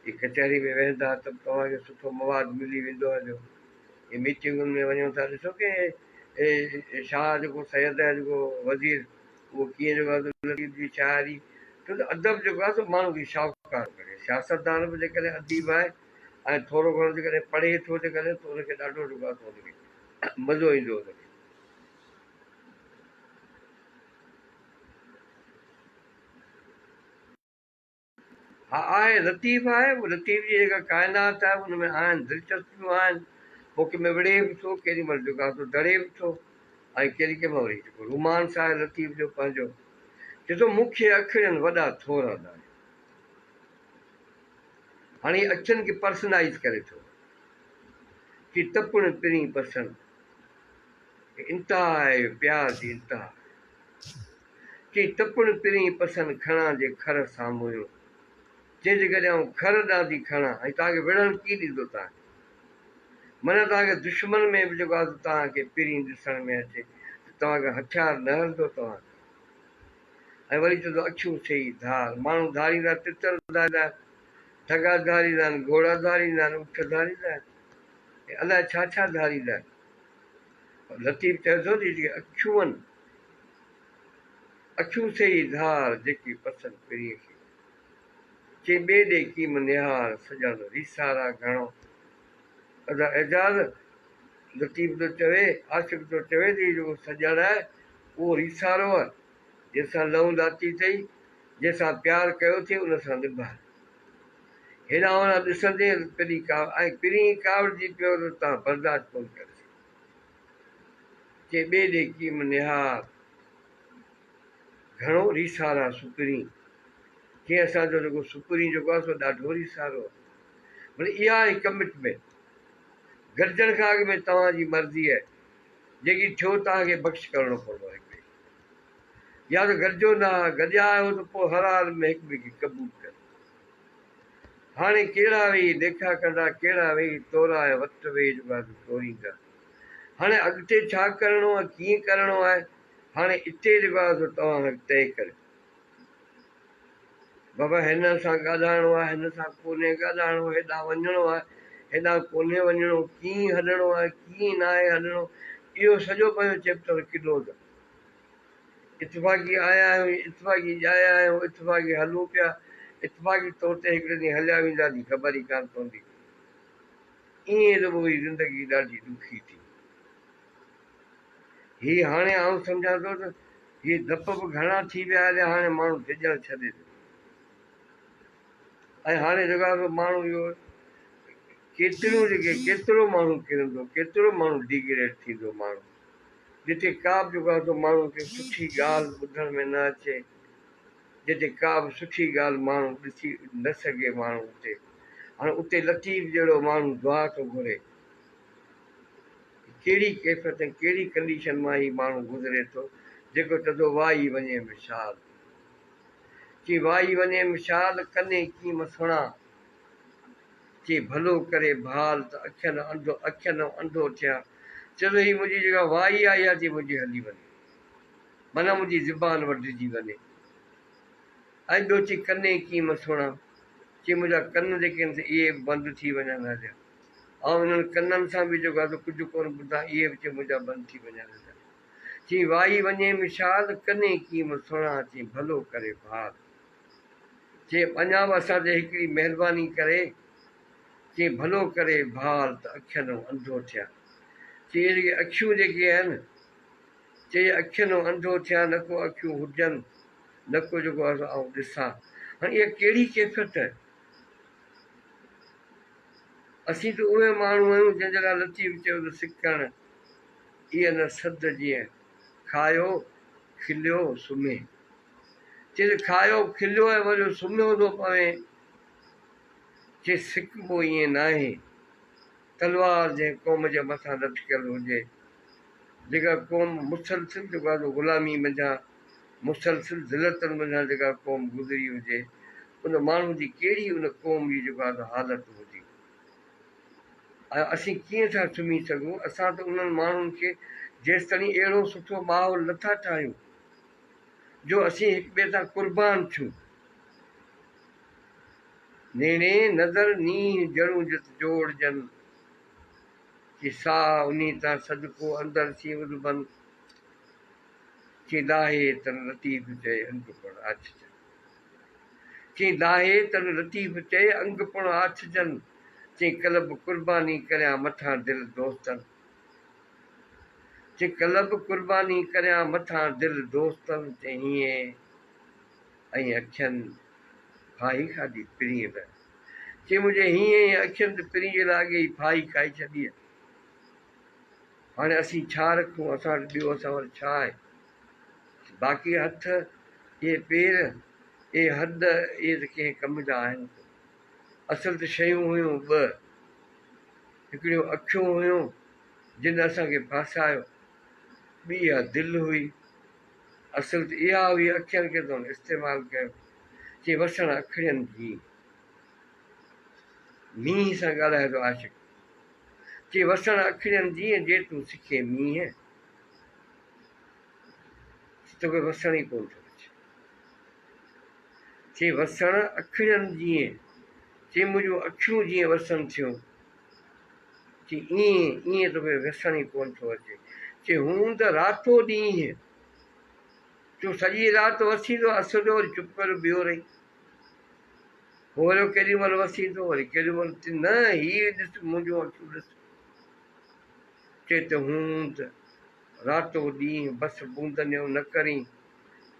Speaker 1: اهي ڪچهري ۾ ويهندا ته به توهان کي سٺو مواد ملي ويندو هليو اهي ميٽنگن ۾ وڃو ٿا ڏسو ڪي شاهه جيڪو سيد آهي جيڪو وزير اهو ڪيئن جيڪو آهي لطيف جي شاعري ڇو ته ادب جيڪو آهي سو ماڻهو کي شاهوڪار ڪري سياستدان به جيڪڏهن اديب آهي ۽ ٿورو گهڻو جيڪڏهن پڙهي ٿو جيڪڏهن ته ان کي ڏاڍو جيڪو آهي سو ان کي مزو ايندو ان کي. ها آهي لطيف آهي اهو لطيف جي جيڪا ڪائنات آهي ان ۾ آهن دلچسپيون آهن پوء ڪنهن ۾ وڙهي به ٿو ڪيڏي مهل جيڪو آهي سو ڊڙي به ٿو ۽ ڪيڏي ڪنهن مهل وري جيڪو رومانس آهي لطيف جو پنهنجو چئي ٿو مون کي اکڙين وڏا ٿورا لاهيا. هاڻي هي اکين کي پرسنائيز ڪري ٿو. چي ته پڻ پرين پسند. انتها آهي پيار جي انتها. چي ته پڻ پرين پسند کڻان جي کر سامهيون. چي جيڪڏهن آئون کر ڏاندي کڻان ۽ توهان کي وڙهڻ ڪيئن ڏيندو توهان کي. معنيٰ توهان کي دشمن ۾ به جيڪو آهي سو توهان کي پرين ڏسڻ ۾ اچي ته توهان کي هٿيار نه هلندو توهان کان. ۽ وري چوندو اکيون سيئي ڌار. ماڻهو ڌاريندا تتر ڌاريندا آهن، ڍڳا ڌاريندا آهن، گهوڙا ڌاريندا آهن، اٺ ڌاريندا آهن ۽ الائي ڇا ڇا ڌاريندا آهن. پر لطيف چوي ٿو ته جيڪي اکيون آهن، اکيون سيئي ڌار، جيڪي پسن پرينء کي. چي ٻئي ڏي ڪيم نهار، سڄڻ ريسارا گهڻو. ادا اعجاز! لطيف ٿو چوي، عاشق ٿو چوي ته هي جيڪو سڄڻ آهي، اهو ريسارو آهي، جنهن سان لئون لاتي اٿئي، جنهن سان پيار ڪيو اٿئي، ان سان نڀاء. هيڏانهن هوڏانهن ڏسندين ته پرين ڪاوڙ ۽ پرين ڪاوڙجي پيو ته توهان برداشت ڪونه ڪري سگهندا. چي ٻئي ڏي ڪيم نهار، گهڻو ريسارا سپرين. چي اسان جو جيڪو سپرين جيڪو آهي سو ڏاڍو ريسارو آهي. معنيٰ اها آهي ڪمٽمينٽ. گڏجڻ کان اڳ ۾ توهان جي مرضي آهي، جيڪي ٿيو توهان کي بخش ڪرڻو پوندو هڪ ٻئي کي. يا ته گڏجو نه ها، گڏيا آهيو ته پوء هر حال ۾ هڪ ٻئي کي قبول ڪريو. هاڻي ڪهڙا ويهي ليکا ڪندا، ڪهڙا ويهي تورا ۽ وٽ ويهي جيڪو آهي سو توريندا. هاڻي اڳتي ڇا ڪرڻو آهي، ڪيئن ڪرڻو آهي، هاڻي اتي جيڪو آهي سو توهان طئي ڪريو. بابا هن سان ڳالهائڻو آهي، هن سان ڪونهي ڳالهائڻو، هيڏانهن وڃڻو آهي، هيڏانهن ڪونهي وڃڻو، ڪيئن هلڻو آهي، ڪيئن ناهي هلڻو، اهو سڄو پنهنجو چيپٽر ڪلوز آهي. اتفاقي آيا آهيون، اتفاقي ڄايا آهيون، اتفاقي هلون پيا، اتفاقي طور تي هڪڙي ڏينهن هليا وينداسين، خبر ئي ڪانه پوندي. ائين رڳو هي زندگي ڏاڍي ڏکي ٿي. هي هاڻي آئون سمجهان ٿو ته هي ڌپ به گهڻا ٿي ويا هليا هاڻي ماڻهو ڊڄڻ ڇڏي ڏنو ۽ هاڻي جيڪو آهي سو ماڻهو اهو ڪيتريون جيڪي ڪيترو ماڻهو ڪرندو ڪيترو ماڻهو ڊيگريڊ ٿيندو ماڻهو جتي ڪا به جيڪو آهي سو ماڻهو کي سٺي ڳالهه ٻڌڻ ۾ نه اچي جتي ڪا به سٺي ڳالهه ماڻهو ڏسي نه سگهي ماڻهو اتي هاڻي اتي لطيف جهڙو ماڻهو دعا ٿو گهري ڪهڙي ڪيفيت ۽ ڪهڙي ڪنڊيشن مان هي ماڻهو گذري ٿو جيڪو چوندو وائي وڃيم شال. چي وائي وڃيم شال ڪني ڪيم سڻان. چي ڀلو ڪري ڀال ته اکين انڌو اکين انڌو ٿيان. چوندو هي منهنجي جيڪا وائي آهي اها ٿي منهنجي هلي وڃي. معنيٰ منهنجي زبان وڍجي وڃي. ۽ ٻيو چي ڪني ڪيم سڻان. چي منهنجا ڪن جيڪي آهن سي اهي به بند ٿي وڃن هليا. آئون انهن ڪنن سان به جيڪو آهي سو ڪجهه ڪونه ٻڌان، اهي به چي منهنجا بند ٿي وڃن هليا. چي وائي وڃيم شال، ڪني ڪيم سڻان، چي ڀلو ڪري ڀال. چي اڃا به اسان تي هڪڙي مهرباني ڪري، چي ڀلو ڪري ڀال ته اکينئون انڌو ٿيان. چي اهي جيڪي اکيون جيڪي آهن، چي اکينئون انڌو ٿيان، نه ڪو اکيون هجن، نه ڪو جيڪو آهي سو آئون ڏسان. هاڻي اها ڪهڙي ڪيفيت آهي؟ اسين ته اهي ماڻهو آهيون جنهن جي لاء لطيف چيو ته سڪڻ ايء نه سڌ جيئن کايو کليو سمهي. چي ته کايو کليو ۽ وريو سمهيو ٿو پوين. چي سڪبو ائين ناهي. تلوار جنهن قوم جي مٿان لٽڪيل هجي، جيڪا قوم مسلسل جيڪو آهي سو غلامي منجهان مسلسل ذلتن منجهان جيڪا قوم گذري هجي، ان ماڻهو جي ڪهڙي ان قوم جي جيڪو آهي سو حالت هوندي ۽ اسين ڪيئن ٿا سمهي سگهون؟ اسان ته انهن ماڻهن کي جيستائين اهڙو سٺو ماحول نٿا ٺاهيون جو اسين هڪ ٻئي تان قربان ٿيون. نيڻي نظر نينهن جڙون جت جوڙجن، چي ساهه انهي تان صدقو اندر سين اڏبن، چي لاهي تن لطيف چئي انگ پڻ آڇجن. چي لاهي تن لطيف چئي انگ پڻ آڇجن، چي قلب قرباني ڪريان مٿان دل دوستن. چي قلب قرباني ڪريان مٿان دل دوستن، چي هينئين ۽ اکين ڦاهي کاڌي پرينء لاء. چي منهنجي هينئين ۽ اکين ته پرينء جي لاء اڳي ئي ڦاهي کائي ڇڏي آهي. هاڻي اسين ڇا رکون، اسان وٽ ٻيو اسان وٽ ڇا آهي؟ باقي هٿ، اهي پير، اهي هڏ، اهي ته ڪنهن ڪم جا آهن ڪونه. اصل ته شيون هيون ٻه، هڪڙيون اکيون هيون جن اسان کي ڦاسايو، ٻي اها دل هئي. اصل ته اها هئي اکين کي ته هن استعمال ڪيو، چي وسڻ اکڙين جيئن. مينهن سان ڳالهائي ٿو عاشق، چي وسڻ اکڙين جيئن جي تون سکين مينهن، ته توکي وسڻ ئي ڪونه ٿو اچي. چي وسڻ اکڙين جيئن، چي منهنجون اکيون جيئن وسن ٿيون، چي ائين ائين توکي وسڻ ئي ڪونه ٿو اچي. چي هوند راتو ڏينهن، چو سڄي رات وسيندو اسر جو وري چپ ڪريو بيهو رهين. هو وريو ڪيڏي مهل وسيندو وري ڪيڏي مهل چي نه هي ڏس منهنجون اکيون ڏس. چي ته هوند راتو ڏينهن بس بوندنيون نه ڪرين،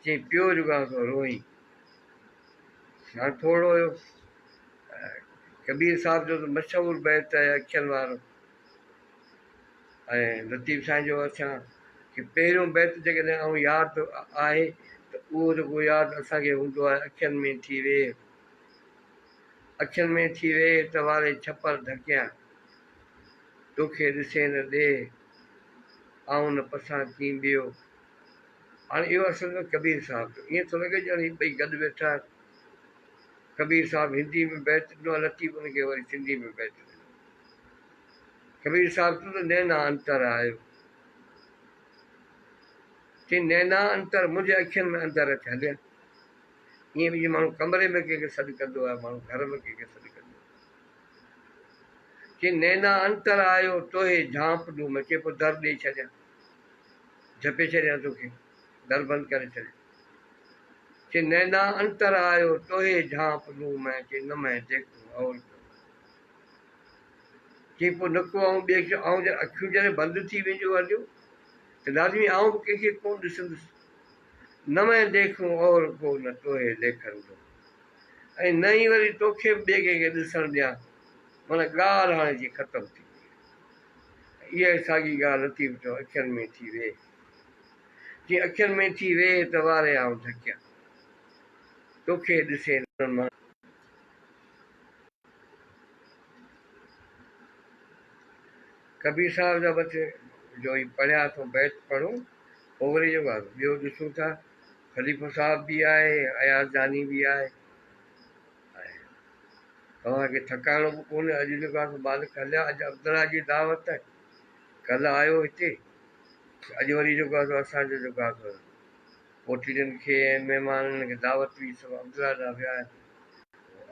Speaker 1: چي پيو رڳان سو روئين. هاڻ ٿورڙو اهو ڪبير صاحب جو ته مشهور بيت آهي اکين وارو ۽ لطيف سائين جو اسان کي پهريون بيت جيڪڏهن آئون ياد آهي ته اهو جيڪو ياد اسان کي هوندو آهي اکين ۾ ٿي ويهه اکين ۾ ٿي ويهه ته واري ڇپر ڍڪيان توکي ڏسي نه ڏيهه آئون نه پسان ڪين ٻيو. هاڻي اهو اصل ۾ ڪبير صاحب جو ائين ٿو لڳي ڄڻ هي ٻئي گڏ ويٺا آهن. ڪبير صاحب هندي ۾ بيت ڏنو آهي لطيف ان کي وري سنڌي ۾ بيت ڏنو. ڪبير صاحب تون ته نينا انتر آيو. چي نينا انتر منهنجي اکين ۾ اندر اچ هليا. ائين به جيئن ماڻهو ڪمري ۾ ڪنهن کي سڏ ڪندو آهي ماڻهو گهر ۾ ڪنهن کي سڏ ڪندو آهي. چي نينا انتر آيو توهي جهانپ ڏون ۾ چي پوء در ڏئي ڇڏيان. جهپي ڇڏيان توکي، در بند ڪري ڇڏيان. چي نينا انتر آيو توهي جهانپ ڏون مين چي نه مين ديکون اور ڪو. چي پوء نه ڪو آئون ٻئي کي آئون جڏهن اکيون جڏهن بند ٿي وينديون هليون ته لازمي آئون به ڪنهن کي ڪونه ڏسندس. نه مين ديکون اور ڪو نه توهي ليکن ڏون ۽ نه ئي وري توکي به ٻئي ڪنهن کي ڏسڻ ڏيان. معنيٰ ڳالهه هاڻي جي ختم ٿي وئي. اها ئي ساڳي ڳالهه لطيف چيو اکين ۾ ٿي ويهه. جي اکين ۾ ٿي ويهه ته واري آئون ڍڪيان. توکي ڏسي نه مان. ڪبير صاحب جا بچ جو هي پڙهيا اٿئون بيت پڙهون پوء وري جيڪو آهي ٻيو ڏسون ٿا خليفو صاحب به آهي اياز جاني به آهي ۽ توهان کي ٿڪائڻو به ڪونهي اڄ جيڪو آهي سو مالڪ هليا اڄ عبدالله جي دعوت آهي ڪلهه آيو هتي اڄ وري جيڪو آهي سو اسان جو جيڪو آهي سو پوٽلين کي ۽ مهمانن کي دعوت هئي سڀ عبدالله ڏانهن ويا آهن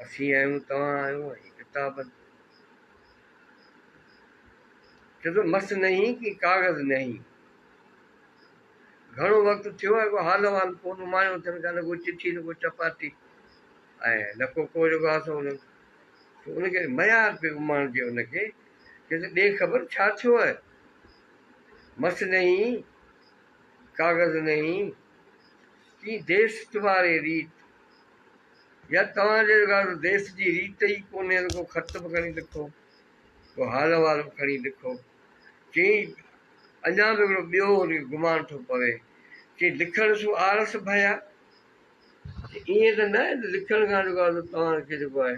Speaker 1: اسين آهيون توهان آهيو ۽ ڪتابن چئي ٿو مس نهين ڪي ڪاغذ نهين گهڻو وقت ٿيو آهي ڪو حال احوال ڪونه اماڻيو اٿن ڪا نه ڪو چٺي نه ڪو چپاتي ۽ نه ڪو ڪو جيڪو آهي سو ان ان کي ميار پئي اماڻجي ان کي چئي ٿو ڏي خبر ڇا ٿيو آهي مس نهين ڪاغذ نهين ڪي ديس تمهاري ريت يا توهان جي جيڪا ديس جي ريت ئي ڪونهي ته ڪو خط به کڻي لکو ڪو حال احوال به کڻي لکو. چيائين اڃا به هڪڙو ٻيو هن کي گمان ٿو پوي. چيائين لکڻ سون آرس ڀيا؟ چيائين ائين ته نه آهي ته لکڻ کان جيڪو آهي سو توهان کي جيڪو آهي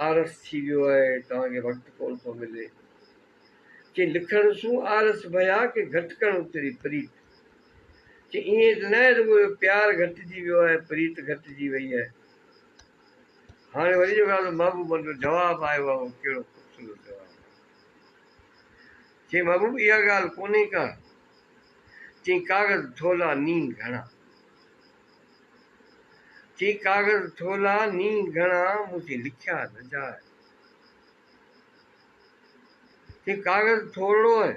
Speaker 1: آرس ٿي ويو آهي توهان کي وقت ڪونه ٿو ملي. چيائين لکڻ سون آرس ڀيا ڪي گهٽڪڻ اتري پريت. چيائين ائين ته نه آهي رڳو اهو پيار گهٽجي ويو آهي پريت گهٽجي وئي آهي. هاڻي وري جيڪو آهي سو محبوبن جو جواب آيو آهي اهو ڪهڙو خوبصورت جواب آهي. چيائين محبوب اها ڳالهه ڪونهي ڪا. چيائين ڪاغذ ٿولا نينهن گهڻا. چيائين ڪاغذ ٿولا نينهن گهڻا مون سين لکيا نه جاء. چيائين ڪاغذ ٿورڙو آهي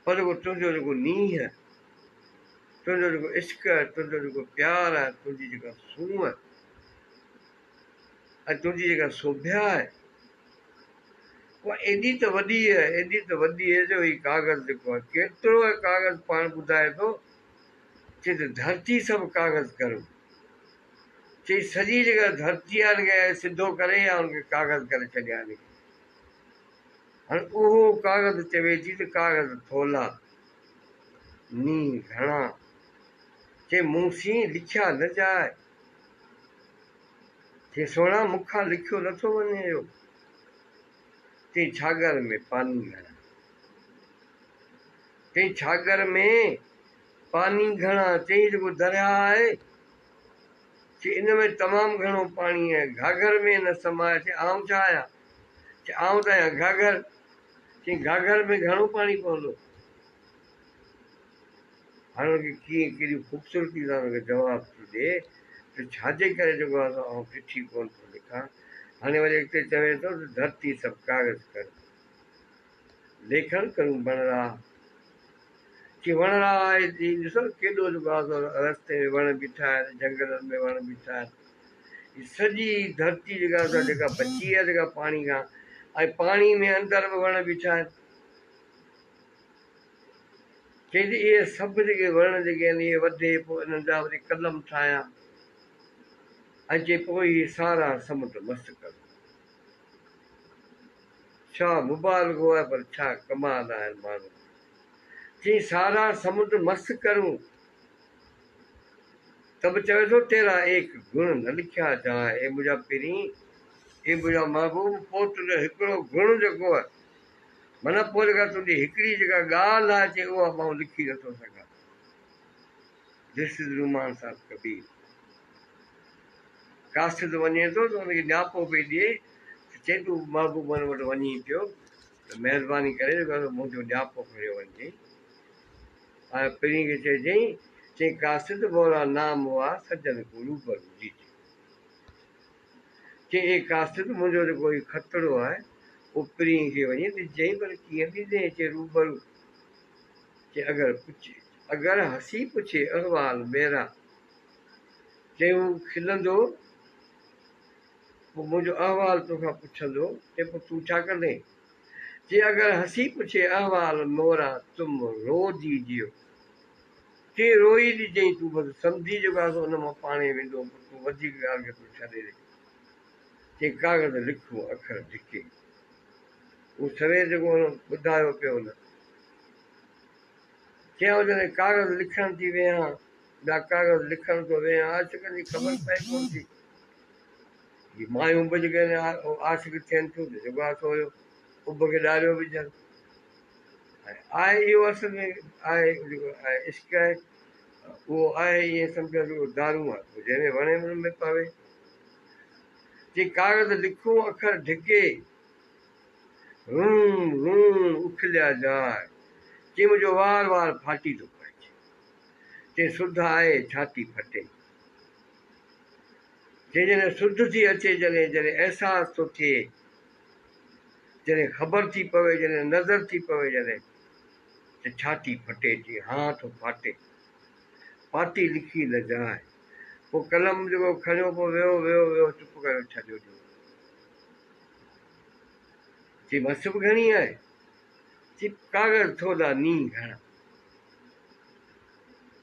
Speaker 1: پر جيڪو تنهنجو جيڪو نينهن آهي، تنهنجو جيڪو عشق آهي، تنهنجو جيڪو پيار آهي، تنهنجي جيڪا سونهن آهي ۽ تنهنجي جيڪا سوڀيا آهي اها ايڏي ته وڏي آهي، ايڏي ته وڏي آهي جو هي ڪاغذ جيڪو آهي ڪيترو آهي ڪاغذ پاڻ ٻڌائي ٿو چي ته ڌرتي سڀ ڪاغذ ڪرو چي سڄي جيڪا ڌرتي آهي ان کي سڌو ڪري يا ان کي ڪاغذ ڪري ڇڏيان ان کي هاڻي اهو ڪاغذ چوي ٿي ته ڪاغذ ٿولا نينهن گهڻا چي مون سين لکيا نه جاء. چي سهڻا مون کان لکيو نٿو وڃي اهو. چي ڇاڳر ۾ پاني گهڻا. چي ڇاڳر ۾ پاني گهڻا. چي جيڪو درياهه آهي چي ان ۾ تمام گهڻو پاڻي آهي. گهاگهر ۾ نه سماء. چي آئون ڇا آهيان؟ چي آئون ته آهيان گهاگهر. چي گهاگهر ۾ گهڻو پاڻي پوندو. هاڻي ان کي ڪيئن ڪيڏي خوبصورتي سان ان کي جواب ٿو ڏئي ته ڇاجي ڪري جيڪو آهي سو آئون چٺي ڪونه ٿو لکان. هاڻي وري اڳتي چوي ٿو ته ڌرتي سڀ ڪاغذ ڪر ليکڻ ڪرون بڻراهه. چي وڻراهه آهي چي ڏسو نه ڪيڏو جيڪو آهي سو رستي ۾ وڻ بيٺا آهن جهنگلن ۾ وڻ بيٺا آهن. هي سڄي ڌرتي جيڪا آهي سا جيڪا بچي آهي جيڪا پاڻي کان ۽ پاڻي ۾ اندر به وڻ بيٺا آهن. چئي ته اهي سڀ جيڪي وڻ جيڪي آهن اهي وڍي پوء انهن جا وري قلم ٺاهيان ۽ چئي پوء هي سارا سمنڊ مس ڪريون. ڇا مبالغو آهي پر ڇا ڪمال آهن ماڻهن جو. چئي سارا سمنڊ مس ڪريون ته به چوي ٿو تيرا ايڪ گڻ نه لکيا جاء اي منهنجا پرين اي منهنجا محبوب پوء تنهنجو هڪڙو گڻ جيڪو آهي معنيٰ پوء جيڪا تنهنجي هڪڙي جيڪا ڳالهه آهي چي اها به آئون لکي نٿو سگهان. This is romance of Kabir. قاصد وڃي ٿو ته ان کي نياپو پئي ڏئي ته چئي تون محبوبن وٽ وڃين پيو ته مهرباني ڪري جيڪو آهي سو منهنجو نياپو کڻيو وڃجئين ۽ پرين کي چئجئين چئي قاصد مورا نام هئا سجن ڪو روبرو ديجي. چي اي قاصد منهنجو جيڪو هي خطڙو آهي اهو پرينء کي وڃي ڏجئين پر ڪيئن ڏيندين؟ چي روبرو. چي اگر پڇي اگر هسي پڇي احوال ميرا. چي هو کلندو پوء منهنجو احوال توکان پڇندو چي پوء تون ڇا ڪندين؟ چي اگر هسي پڇي احوال مورا تم رو ديجيو. چي روئي ڏجئين تون بس سمجهي جيڪو آهي سو ان مان پاڻهي ويندو پر تون وڌيڪ ڳالهه کي تون ڇڏي ڏي. چي ڪاغذ لکون اکر ڍڪي. هو سوير جيڪو هن ٻڌايو پيو نه. چي آئون جڏهن ڪاغذ لکڻ ٿي ويهان ٻيا ڪاغذ لکڻ ٿو ويهان عاشقن جي خبر پئي ڪونه ٿي. هي مايون به جيڪڏهن عاشق ٿين ٿيون ته جيڪو آهي سو اڀ کي ڏاريو وجهن. ۽ آهي اهو اصل ۾ آهي جيڪو آهي عشق آهي اهو آهي ائين سمجهو جيڪو دارون آهي پوء جنهن ۾ وڻي ان ۾ پوي. چي ڪاغذ لکون اکر ڍڪي رون رون اکليا جاء چي منهنجو وار وار ڦاٽي ٿو پئي چي سڌ آهي ڇاتي ڦٽي چي جڏهن سڌ ٿي اچي جڏهن جڏهن احساس ٿو ٿئي جڏهن خبر ٿي پوي، جڏهن نظر ٿي پوي، جڏهن ته ڇاتي ڦٽي ٿي، هانء ٿو ڦاٽي، پاتي لکي نه جاء. پوء قلم جيڪو کڻيو پوء ويو ويو ويو چپ ڪريو ڇڏيو ڏيو. چي مس به گهڻي آهي؟ چي ڪاغذ ٿولا نينهن گهڻا.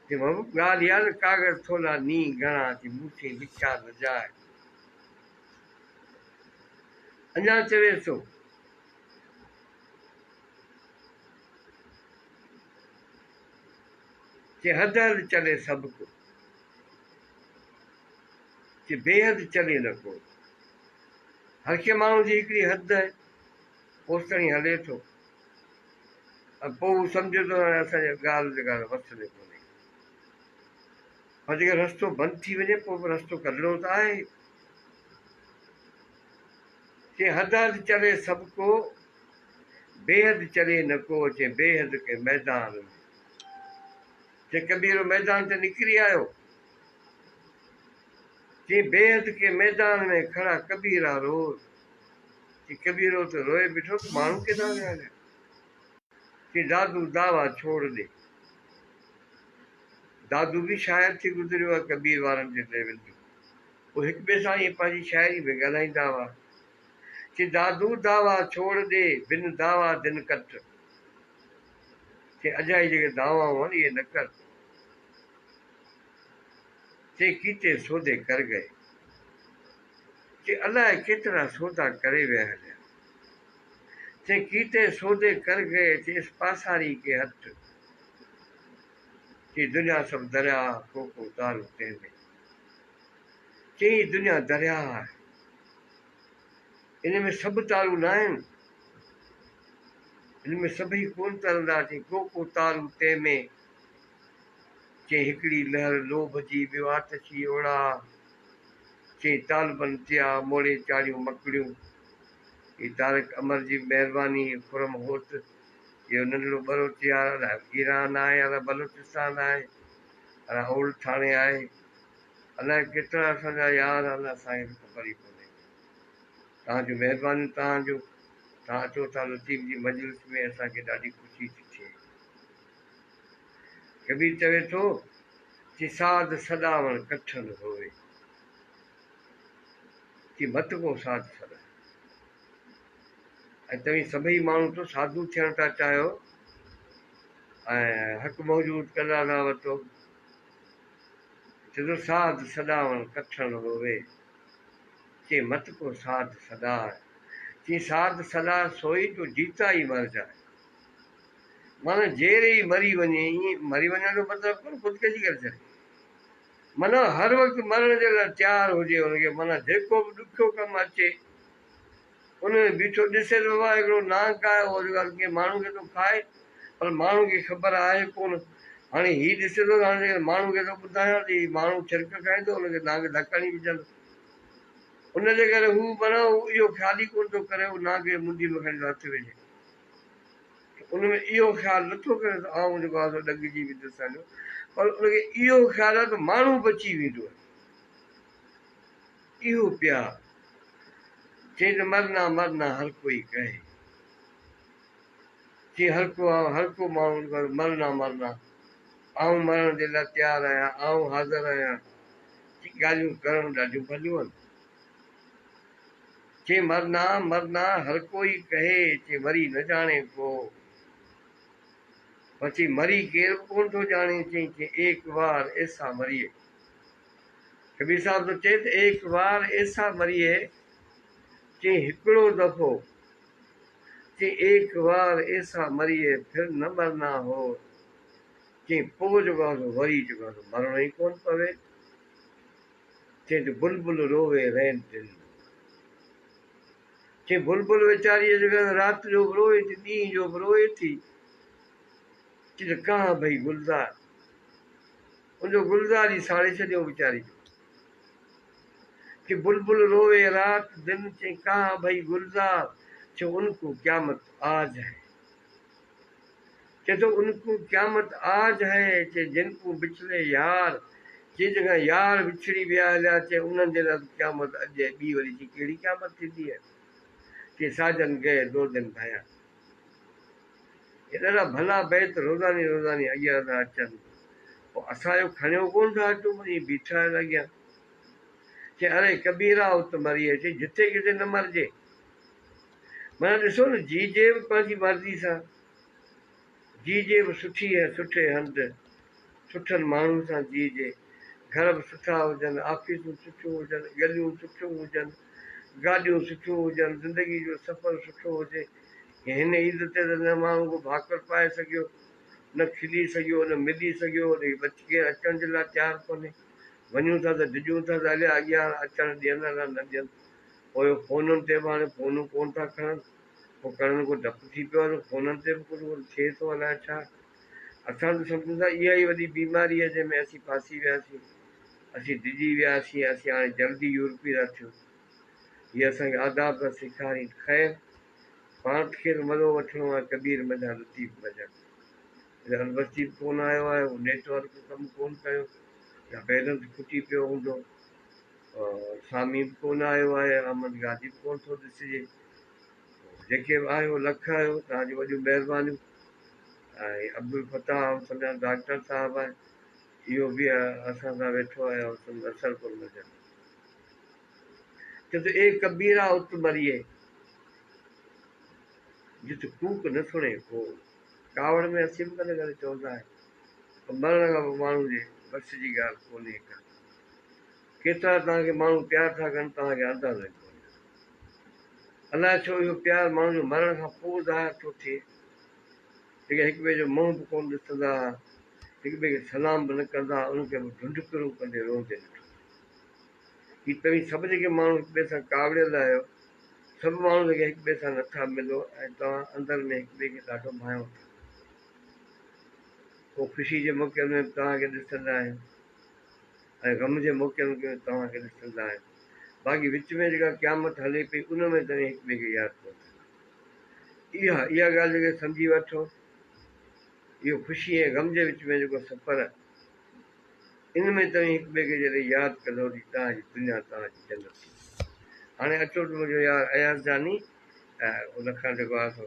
Speaker 1: چي محبوب ڳالهه اها نه ڪاغذ ٿولا نينهن گهڻا، چي مون سين لکيا نه جاء. اڃا چوي ٿو. چي حد حد چلي سڀ ڪو، چي بي حد چلي نه ڪو. هر ڪنهن ماڻهو جي هڪڙي حد آهي، اوستائين هلي ٿو ۽ پوء هو سمجهي ٿو هاڻي اسان جي ڳالهه جيڪا وس ۾ ڪونهي. پر جيڪڏهن رستو بند ٿي وڃي پوء به رستو ڪڍڻو ته آهي. چي حد حد چلي سڀ ڪو، بي حد چلي نه ڪو، چي بي حد ڪي ميدان ۾. چي ڪبير ميدان تي نڪري آيو. چي بي حد ڪي ميدان ۾ کڙا ڪبيرا روز. چي ڪبيرو ته روئي بيٺو ته ماڻهو ڪيڏانهن ويا هليا. چي دادو دعويٰ ڇوڙ ڏي. دادو به شاعر ٿي گذريو آهي ڪبير وارن جي ليول جو. هو هڪ ٻئي سان ائين پنهنجي شاعري ۾ ڳالهائيندا هئا. چي دادو دعويٰ ڇوڙ ڏي، بن دعويٰ دن ڪٽ. چي اجائي جيڪي دعوائون آهن اهي نه ڪر. چي ڪيتي سودي ڪر گئي. چي الائي ڪيترا سودا ڪري ويا هليا. چي ڪيتي سودي ڪر گئي، چي اس پاساري ڪي هٿ. چي دنيا سڀ درياء، ڪو ڪو تارو تنهن ۾. چي هي دنيا درياء آهي. ان ۾ سڀ تارو ناهن، ان ۾ سڀئي ڪونه ترندا، چي ڪو ڪو تارو تنهن ۾، چي هڪڙي لهر لوڀ جي، ٻيو آتشي اوڙاهه، چي طالبن تيا موڙي چاڙهيون مڪڙيون. هي طارق امر جي به مهرباني، هي خرم هوت، اهو ننڍڙو ٻروچ يار الائي ايران آهي، الائي بلوچستان آهي، الائي اولڊ ٿاڻي آهي، الائي ڪيترا اسان جا يار آهن، اسان کي ته خبر ئي ڪونهي. توهان جون مهربانيون توهان جو توهان اچو ٿا لطيف جي مجلس ۾ اسان کي ڏاڍي خوشي ٿي ٿئي. ڪبير چوي ٿو چي ساڌ سڏاوڻ ڪٺن هووي چي مت ڪو ساڌ سڏائي. ۽ توهين سڀئي ماڻهو تو ساڌو ٿيڻ ٿا چاهيو ۽ حق موجود ڪندا ٿا وتو. چي ٿو ساڌ سڏاوڻ ڪٺن هووي. چي مت ڪو ساڌ سڏاء. چي ساڌ سڏاء سوئي جو جيتا ئي مر جاء. معنيٰ جيئري ئي مري وڃي. ائين مري وڃڻ جو مطلب ڪونه خودڪشي ڪري ڇڏي. معنيٰ هر وقت مرڻ جي لاء تيار هجي ان کي معنيٰ جيڪو به ڏکيو ڪم اچي ان ۾ بيٺو ڏسي ته بابا هڪڙو نانگ آهي اهو جيڪو آهي ڪنهن ماڻهو کي ٿو کائي پر ماڻهو کي خبر آهي ڪونه هاڻي هي ڏسي ٿو ته هاڻي جيڪڏهن ماڻهو کي ٿو ٻڌايان ته هي ماڻهو ڇرڪ کائيندو ان کي نانگ ڌڪ هڻي وجهندو ان جي ڪري هو معنيٰ هو اهو خيال ئي ڪونه ٿو ڪري هو نانگ جي منڍي ۾ کڻي ٿو هٿ وجهي ته ان ۾ اهو خيال نٿو ڪري ته آئون جيڪو آهي سو ڏنگجي ويندس هليو پر ان کي اهو خيال آهي ته ماڻهو بچي ويندو اهو پيار چئي ته مرنا مرنا هر ڪوئي ڪهي. چي هر ڪو هر ڪو ماڻهو چوي مرنا مرنا آئون مرڻ جي لاء تيار آهيان آئون حاضر آهيان. چي ڳالهيون ڪرڻ ڏاڍيون ڀليون آهن. چي مرنا مرنا هر ڪوئي ڪهي چي مري نه ڄاڻي ڪو. پر چي مري ڪير به ڪونه ٿو ڄاڻي چي چي ايڪ وار ايسا مريئي. ڪبير صاحب ٿو چئي ته ايڪ وار ايسا مريئي، چي هڪڙو دفعو، چي ايڪ وار ايسا مريئي ڦر نه مرنا هو، چي پوء جيڪو آهي سو وري جيڪو آهي سو مرڻو ئي ڪونه پوي، چي ته بلبل رووي رين دن، چي بلبل ويچاري جيڪو آهي رات جو به روئي ٿي ڏينهن جو به روئي ٿي، چي ته ڪهان ڀئي گلزار. ان جو گلزار ئي ساڙي ڇڏيو ويچاري جو. چي بلبل رووي رات دن چي ڪهان ڀئي گلزار چي ان ڪو قيامت آج هي. چي ٿو ان ڪو قيامت آج هي چي جن ڪو بڇڙي يار چي جن کان يار وڇڙي ويا هليا چي انهن جي لاء ته قيامت اڄ هي ٻي وري چي ڪهڙي قيامت ٿيندي هي چي ساجن گئي دو دن ڀيا. هي ڏاڍا ڀلا بيت روزاني روزاني اڳيان ٿا اچن. پوء اسان جو کڻيو ڪونه ٿا اچون پر ائين بيٺا آهن اڳيان. چي اري ڪبيرا ات مري اچي جتي ڪٿي نه مرجي. معنيٰ ڏسو نه جيجي به پنهنجي مرضي سان، جيجي به سٺي ۽ سٺي هنڌ، سٺن ماڻهن سان جيجي. گهر به سٺا هجن، آفيسون سٺيون هجن، ڳليون سٺيون هجن، گاڏيون سٺيون هجن، زندگي جو سفر سٺو هجي. هن عيد تي ته نه ماڻهو ڪو ڀاڪر پائي سگهيو، نه کلي سگهيو، نه ملي سگهيو، نه ڪير اچڻ جي لاء تيار ڪونهي. وڃون ٿا ته ڊڄون ٿا ته اليا اڳيان اچڻ ڏين يا نه ڏين. پوء فونن تي به هاڻي فونون ڪونه ٿا کڻن. پوء کڻن ڪو ڊپ ٿي پيو آهي ته فونن تي به ڪجهه ڪجهه ٿئي ٿو الائي ڇا. اسان ته سمجهون ٿا اها ئي وڏي بيماري آهي جنهن ۾ اسين ڦاسي وياسين. اسين ڊڄي وياسين، اسين هاڻي جلدي يورپي ٿا ٿيون. هي اسان کي آداب ٿا سيکارين. خير پاڻ کي ته مزو وٺڻو آهي ڪبير منجهان لطيف منجهان. اڃا البستي به ڪونه آيو آهي، هو نيٽ ورڪ ڪم ڪونه ڪيو يا بيلنس کٽي پيو هوندو. سامي به ڪونه آيو آهي، احمد غازي به ڪونه ٿو ڏسجي. جيڪي به آهيو لک آهيو، توهان جون وڏيون مهربانيون. ۽ عبدالفتاح آئون سمجهان ڊاڪٽر صاحب آهي، اهو به اسان سان ويٺو آهي آئون سمجهان نصرپور منجهان. چئي ٿو اي ڪبيرا ات مريئي، جت ڪوڪ نه سڻي ڪو. ڪاوڙ ۾ اسين به ڪڏهن ڪڏهن چوندا آهيون پر مرڻ کان پوء ماڻهو جي بس جي ڳالهه ڪونهي ڪا. ڪيترا توهان کي ماڻهو پيار ٿا ڪن توهان کي اندازو ئي ڪونهي. الائي ڇو اهو پيار ماڻهو جو مرڻ کان پوء ظاهر ٿو ٿئي. جيڪي هڪ ٻئي جو منهن به ڪونه ڏسندا ها، هڪ ٻئي کي سلام به نه ڪندا ها، انهن کي به ڍنڍڪرون ڪندي روئندي ڏٺو. هي توهين سڀ جيڪي ماڻهو هڪ ٻئي سان ڪاوڙيل آهيو، سڀ ماڻهو جيڪي هڪ ٻئي سان نٿا ملو ۽ توهان اندر ۾ هڪ ٻئي کي ڏاڍو ڀانئيو ٿا. پوء خوشي جي موقعن ۾ به توهان کي ڏسندا آهيون ۽ غم جي موقعن ۾ به توهان کي ڏسندا آهيون. باقي وچ ۾ جيڪا قيامت هلي پئي ان ۾ توهين هڪ ٻئي کي ياد ڪونه ٿا ڪريو. اها اها ڳالهه جيڪڏهن سمجهي وٺو، اهو خوشي ۽ غم جي وچ ۾ جيڪو سفر آهي، ان ۾ توهين هڪ ٻئي کي جڏهن ياد ڪندؤ ته توهان جي دنيا توهان جي جنت ٿي ويندي. هاڻي اچو ته منهنجو يار اياز جاني ان کان جيڪو آهي سو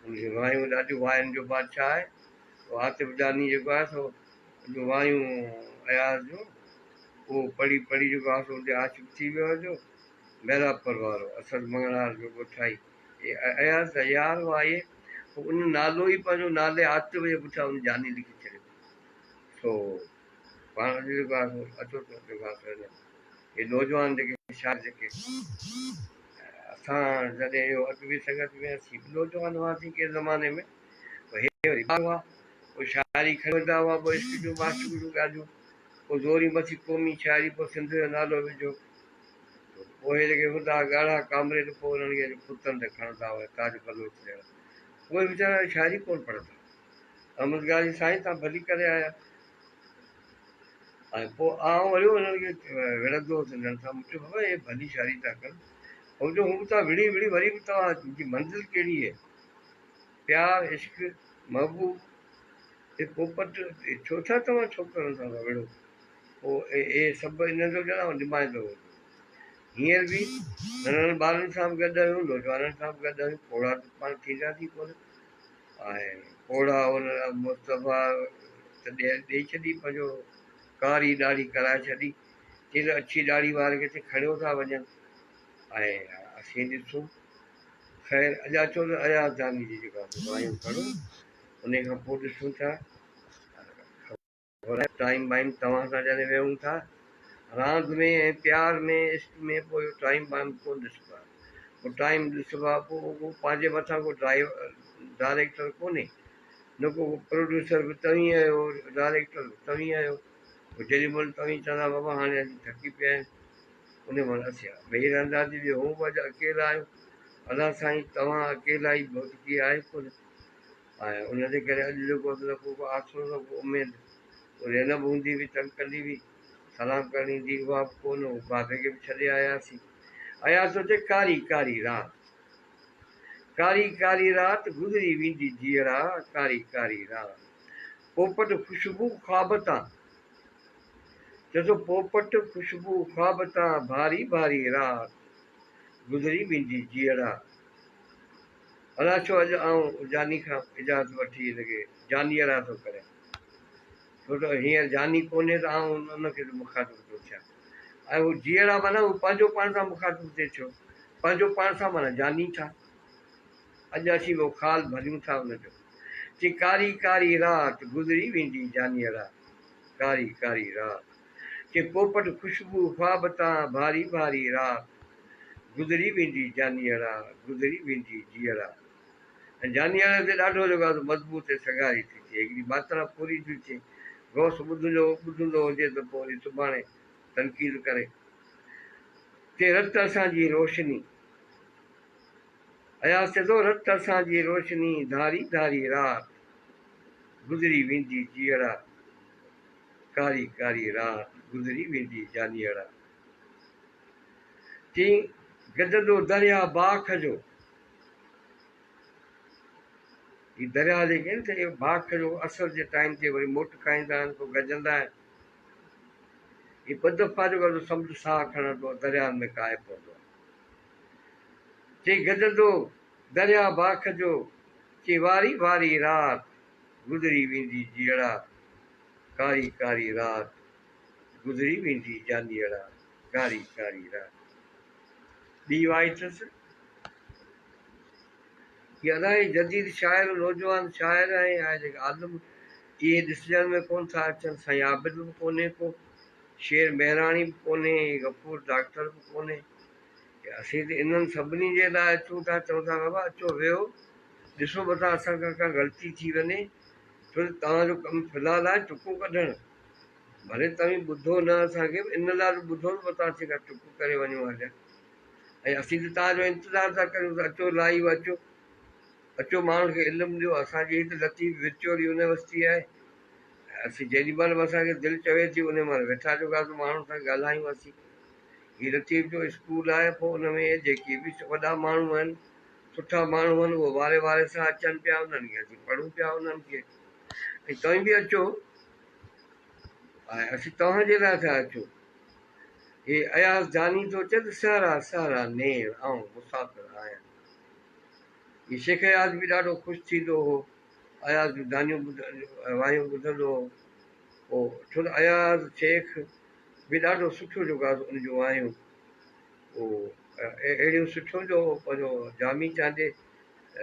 Speaker 1: ان جون وايون ڏاڍيون واين جو بادشاهه آهي. اهو عاطف جاني جيڪو آهي سو ان جون وايون اياز جون اهو پڙهي پڙهي جيڪو آهي سو ان تي عاشق ٿي ويو آهي جو محرابپور وارو اسد مڱڻهار جو ڳوٺائي اياز جا يار هئا اهي. پوء ان نالو ئي پنهنجو نالي عاطف جي پٺيان ان جاني لکي ڇڏيو. سو پاڻ اڄ جيڪو آهي سو اچو ته جيڪو آهي سو هن هي نوجوان جيڪي شاعر جيڪي اسان جڏهن اهو ادبي سنگت ۾ اسين به نوجوان هئاسين ڪنهن زماني ۾ پوء هي وري ٻار هئا پوء شاعري کڻي ويندا هئا پوء عشق جون معشوق جون ڳالهيون پوء زوري مٿي قومي شاعري پوء سنڌ جو نالو وجهو پوء هي جيڪي هوندا هئا ڳاڙها ڪامريڊ پوء انهن کي ڦتن تي کڻندا هئا تاج بلوچ جهڙا اهي ويچارا شاعري ڪونه پڙهندا احمد غازي سائين تان ڀلي ڪري آيا ۽ پوء آئون وري انهن کي وڙهندو هوس انهن سان مون چيو بابا هي ڀلي شاعري ٿا ڪن هو چيو هو به وڙهي وڙهي وري به توهان جي منزل ڪهڙي آهي پيار عشق محبوب هي پوپٽ ڇو ٿا توهان ڇوڪرن سان ٿا وڙهو پوء اهي سڀ انهن جو ڄڻ آئون نمائندو هوندو هينئر به ننڍن ٻارن سان به گڏ آهيون نوجوانن سان به گڏ آهيون پوڙها ته پاڻ ٿينداسين ڪونه ۽ پوڙها ان مصطفيٰ ته ڏيئي ڇڏي پنهنجو ڪاري ڏاڙهي ڪرائي ڇڏي چي ته اڇي ڏاڙهي واري کي کڻيو ٿا وڃن ۽ اسين ڏسون خير اڄ اچو ته اياز جاني جي جيڪا وايون کڻون ان کان پوء ڏسون ٿا ٽائيم بائيم توهان سان جڏهن ويهون ٿا راند ۾ ۽ پيار ۾ عشق ۾ پوء اهو ٽائيم بائيم ڪونه ڏسبو آهي پوء ٽائيم ڏسبو آهي پوء اهو پنهنجي مٿان ڪو ڊرائيور ڊائريڪٽر ڪونهي نه ڪو پروڊيوسر به توهين آهيو ڊائريڪٽر به توهين آهيو پوء جيڏي مهل توهين چوندا بابا هاڻي اسين ٿڪي پيا آهيون ان مهل اسين ويهي رهنداسين جو هون به اڄ اڪيلا آهيون الله سائين توهان اڪيلائي ڀوتڪي آهي ڪونه ۽ ان جي ڪري اڄ جيڪو نه ڪو آسرو نه ڪو اميد. پوء زينب هوندي به تنگ ڪندي هئي، سلام ڪرڻ ايندي اها به ڪو نه هو، بابي کي به ڇڏي آياسين. اياز ٿو چئي ڪاري ڪاري رات، ڪاري ڪاري رات گذري ويندي جيئڙا، ڪاري ڪاري رات. پوپٽ خوشبو خواب تان، چئي ٿو پوپٽ خوشبو خواب تان ڀاري ڀاري رات گذري ويندي جيئڙا. الا ڇو اڄ آئون جاني کان اجازت وٺي هن کي جانيئڙا ٿو ڪريان. ڇو ته هينئر جاني ڪونهي ته آئون ان کي ٿو مخاطب ٿو ٿيان. ۽ هو جيئڙا معنيٰ هو پنهنجو پاڻ سان مخاطب ٿئي ٿيو. پنهنجو پاڻ سان معنيٰ جاني ٿا. اڄ اسين اهو خال ڀريون ٿا ان جو. چي ڪاري ڪاري رات گذري ويندي جانيئڙا، ڪاري ڪاري رات. چي پوپٽ خوشبو خواب تان ڀاري ڀاري رات. گذري ويندي جانيئڙا، گذري ويندي جيئڙا. ۽ جانيئڙا تي ڏاڍو جيڪو آهي سو مضبوط ۽ سگهاري ٿي ٿئي. هڪڙي ماترا پوري ٿي ٿئي. غوث ٻڌندو ٻڌندو هجي ته پوء وري سڀاڻي تنقيد ڪري. چي رت اسان جي روشني. اياز چئي ٿو رت اسان جي روشني ڌاري ڌاري رات گذري ويندي جيئڙا، ڪاري ڪاري رات گذري ويندي جانيئڙا. چي گجندو درياء باک جو، هي درياء جيڪي آهن سي باک جو اسر جي ٽائيم تي وري موٽ کائيندا آهن پوء گجندا آهن. هي ٻه دفعا جيڪو آهي سمنڊ ساهه کڻڻ پوء درياء ۾ ڪاهي پوندو آهي. چي گجندو درياء باک جو، چي واري واري رات گذري ويندي جيئڙا، ڪاري ڪاري رات گذري ويندي جانيئڙا ڪاري ڪاري رات. ٻي وائي اٿس. هي الاهي جديد شاعر نوجوان شاعر ۽ آهي جيڪي عالم اهي ڏسجڻ ۾ ڪونه ٿا اچن. سائين عابد به ڪونهي ڪو، شير مهراڻي به ڪونهي، غفور ڊاڪٽر به ڪونهي. اسين ته انهن سڀني جي لاء اچون ٿا چئون ٿا بابا اچو ويهو ڏسو متان اسان کان ڪا غلطي ٿي وڃي ڇو ته توهان جو ڪم في الحال آهي ٽڪون ڪڍڻ. ڀلي توهين ٻڌو نه اسان کي ان لاء به ٻڌو ته متان اسين ڪا چڪ ڪري وڃون هليا. ۽ اسين ته توهان جو انتظار ٿا ڪريون ته اچو لائيو اچو اچو ماڻهن کي علم ڏيو. اسان جي هي ته لطيف ورچوئل يونيورسٽي آهي. اسين جيڏي مهل به اسان کي دل چوي ٿي انهي مهل ويٺا جوڳا سون ماڻهن سان ڳالهايون اسين. هي لطيف جو اسڪول آهي پوء ان ۾ جيڪي به وڏا ماڻهو آهن سٺا ماڻهو آهن اهي واري واري سان اچن پيا انهن کي اسين پڙهون پيا انهن کي ۽ توهين به اچو ۽ اسين توهان جي لاء ٿا اچون. هي اياز جاني ٿو چئي ته سهرا سهرا نيڻ آئون مسافر آهيان. هي شيخ اياز به ڏاڍو خوش ٿيندو هو اياز جون دانيون وايون ٻڌندو هو پوء ڇو ته اياز شيخ به ڏاڍو سٺو جيڪو آهي ان جون وايون اهو اهڙيون سٺيون جو پنهنجو جامي چانڊيي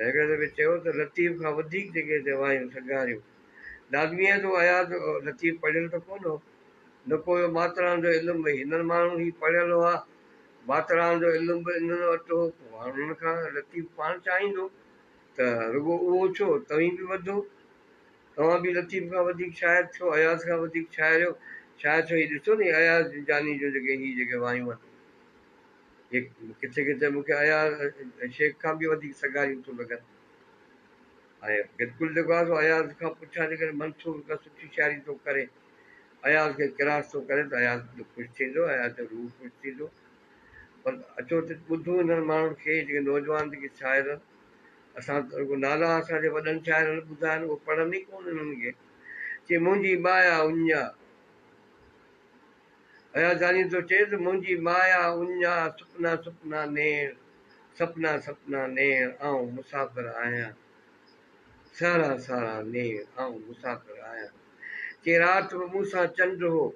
Speaker 1: هڪڙي دفعي چيو ته لطيف کان وڌيڪ جيڪي هتي وايون سگهاريون لازمي آهي ته اياز لطيف پڙهيل ته ڪونه هو نه ڪو اهو ماترائن جو علم ڀئي هنن ماڻهن هي پڙهيل هئا ماترائن جو علم به انهن وٽ هو پوء هاڻ انهن کان لطيف پاڻ چاهيندو ته رڳو اهو ڇو توهين به وڌو توهان به لطيف کان وڌيڪ شاعر ٿيو اياز کان وڌيڪ شاعر شاعر ٿيو هي ڏسو نه اياز جاني جون جيڪي هي جيڪي وايون آهن هي ڪٿي ڪٿي مون کي اياز شيخ کان به وڌيڪ سگهاريون ٿيون لڳن ۽ بلڪل جيڪو آهي سو اياز کان پڇان جيڪڏهن منصور ڪا سٺي شاعري ٿو ڪري اياز کي ڪراس ٿو ڪري ته اياز به خوش ٿيندو، اياز جو روح خوش ٿيندو. پر اچو ته ٻڌون انهن ماڻهن کي جيڪي نوجوان جيڪي شاعر آهن. اسان ته رڳو نالا اسان جي وڏن شاعرن ٻڌا آهن، اهي پڙهن ئي ڪونه انهن کي. چي منهنجي مايا اڃا. اياز جاني ٿو چئي ته منهنجي مايا اڃا، سپنا سپنا نيڻ، سپنا سپنا نيڻ، آئون مسافر آهيان. سارا سارا نيڻ، آئون مسافر آهيان. چي رات به مون سان چنڊ هو،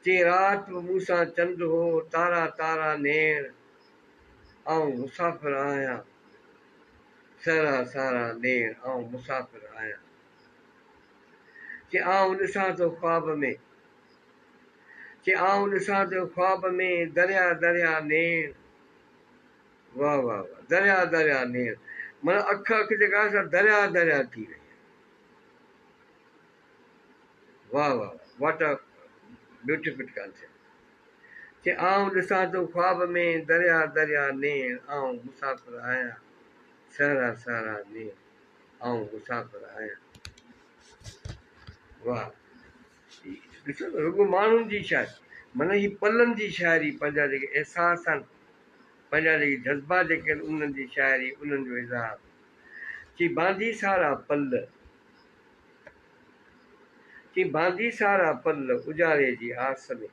Speaker 1: چي رات به مون سان چنڊ هو، تارا تارا نيڻ، آئون مسافر آهيان. سارا سارا نيڻ، آئون مسافر آهيان. چي آئون ڏسان ٿو خواب ۾، چي آئون ڏسان ٿو خواب ۾، دريا دريا نيڻ. واه واه واه دريا دريا نيڻ معنيٰ اک اک جيڪا آهي سا دريا دريا ٿي وئي آهي. واه واه واه واٽ ا بيوٽيفل ڪانسيپٽ. چي آئون ڏسان ٿو خواب ۾ دريا دريا نيڻ آئون مسافر آهيان سهرا سهرا نيڻ آئون مسافر آهيان. واه ڏسو ته رڳو ماڻهن جي شاعري معنيٰ هي پلن جي شاعري پنهنجا جيڪي احساس آهن پنهنجا جيڪي جذبا جيڪي آهن انهن جي شاعري انهن جو اظهار. چي باندي سارا پل چي باندي سارا پل اجاري جي آس ۾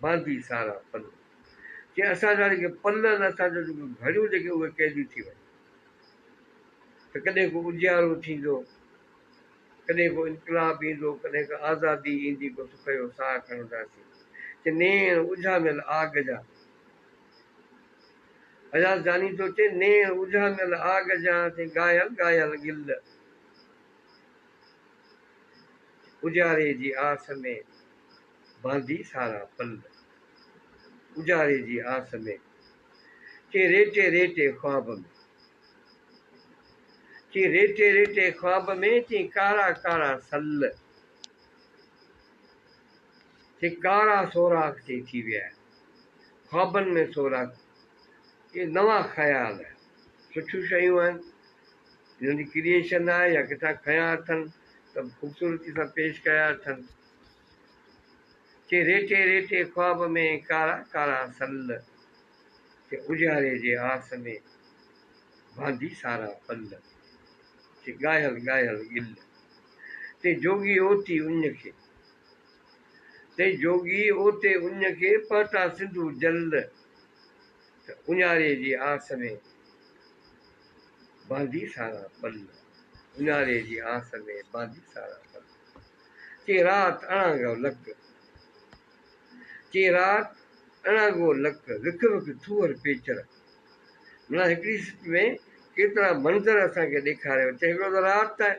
Speaker 1: باندي سارا پل چي اسان جا جيڪي پل آهن اسان جون جيڪي گهڙيون جيڪي اهي قيدي ٿي ويون ته ڪڏهن ڪو اجيارو ٿيندو ڪڏهن ڪو انقلاب ايندو، ڪڏهن ڪا آزادي ايندي، ڪو سک جو ساهه کڻنداسين. چي نيڻ اجهاميل آگ جا. اياز جاني ٿو چئي، نيڻ اجهاميل آگ جا، چي ڳايل ڳايل گل. اجاري جي آس ۾ باندي سارا پل. اجاري جي آس ۾، چي ريٽي ريٽي خواب ۾. چي ريٽي ريٽي خواب ۾، چي ڪارا ڪارا سل، چي ڪارا سوراخ چي ٿي ويا آهن خوابن ۾ سوراخ. اهي نوان خيال آهن، سٺيون شيون آهن، انهن جي ڪريئيشن آهي يا ڪٿان کنيا اٿن ته خوبصورتي سان پيش ڪيا اٿن. چي ريٽي ريٽي خواب ۾، ڪارا ڪارا سل، چي اجاري جي آس ۾، باندي سارا پل، چي ڳايل ڳايل گل، تي جوڳي اوتي اڃ کي، تي جوڳي اوتي اڃ کي، پهتا سنڌو جل، ته اڃاري جي آس ۾، باندي سارا پل، اڃاري جي آس ۾، باندي سارا پل، چي رات اڻانگو لڪ، چي رات اڻانگو لڪ، وک وک ٿوهر پيچر. معنيٰ هڪڙي سٽ ۾ ڪيترا منظر اسان کي ڏيکاريو. چي هڪڙو ته رات آهي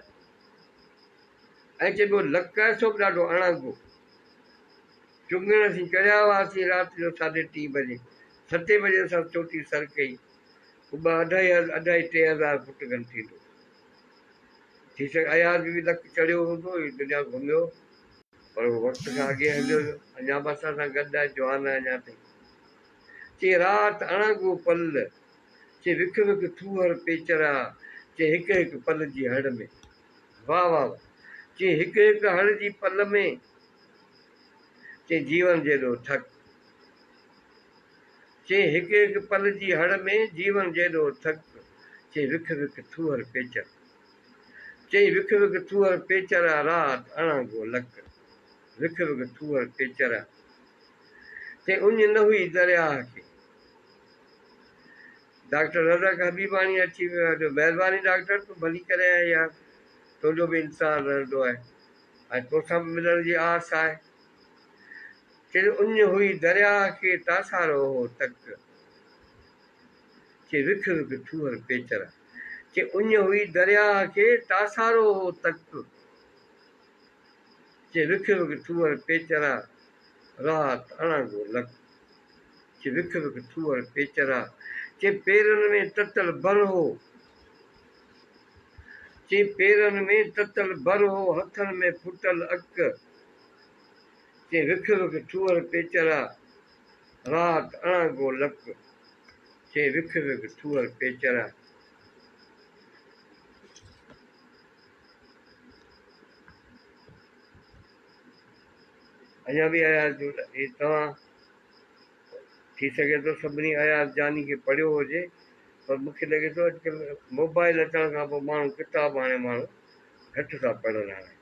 Speaker 1: ۽ چي ٻيو لڪ آهي سو به ڏاڍو اڻانگو. چونگڻ اسين چڙهيا هئاسين رات جو ساڍي ٽين بجي. ستين بجي اسان چوٽي سر ڪئي. هو ٻه اڍائي اڍائي ٽي هزار فوٽ کن ٿيندو. ٿي سگهي اياز به لڪ چڙهيو هوندو، هي دنيا گهميو پر هو وقت کان اڳي هليو ويو. اڃا به اسان سان گڏ آهي، جوان آهي اڃا تائين. چي رات اڻانگو پل، چي وک وک ٿوهر پيچرا، چي هڪ هڪ پل جي هڙ ۾. واه واه واه. چي هڪ هڪ هڙ جي پل ۾، چي جيون جيڏو ٿڪ. چي هڪ هڪ پل جي هڙ ۾، جيون جيڏو ٿڪ، چي وک وک ٿوهر پيچرا. چي وک وک ٿوهر پيچرا، رات اڻانگو لڪ. وک وک ٿوهر پيچرا. چي اڃ نه هئي درياهه کي. ڊاڪٽر رزاق حبيباڻي اچي ويو آهي چيو مهرباني ڊاڪٽر تون ڀلي ڪري آئين يار تنهنجو به انتظار رهندو آهي ۽ توسان به ملڻ جي آس آهي. چي اڃ هئي درياهه کي تاسارو هو تڪ. چي وک وک ٿوهر پيچرا. چي اڃ هئي درياهه کي تاسارو هو تڪ. چي وک وک ٿوهر پيچرا رات اڻانگو لڪ. چي وک وک ٿوهر پيچرا. چي پيرن ۾ تتل بر هو. چي پيرن ۾ تتل بر هو هٿن ۾ ڦٽل اڪ. چي وک وک ٿوهر پيچرا رات اڻانگو لڪ. چي وک وک ٿوهر پيچرا. اڃا به اياز جو هي توهان ٿي سگهي ٿو سڀني اياز جاني کي پڙهيو هجي پر مون کي لڳي ٿو اڄڪلهه موبائل اچڻ کان پوء ماڻهو ڪتاب هاڻي ماڻهو گهٽ ٿا پڙهن هاڻي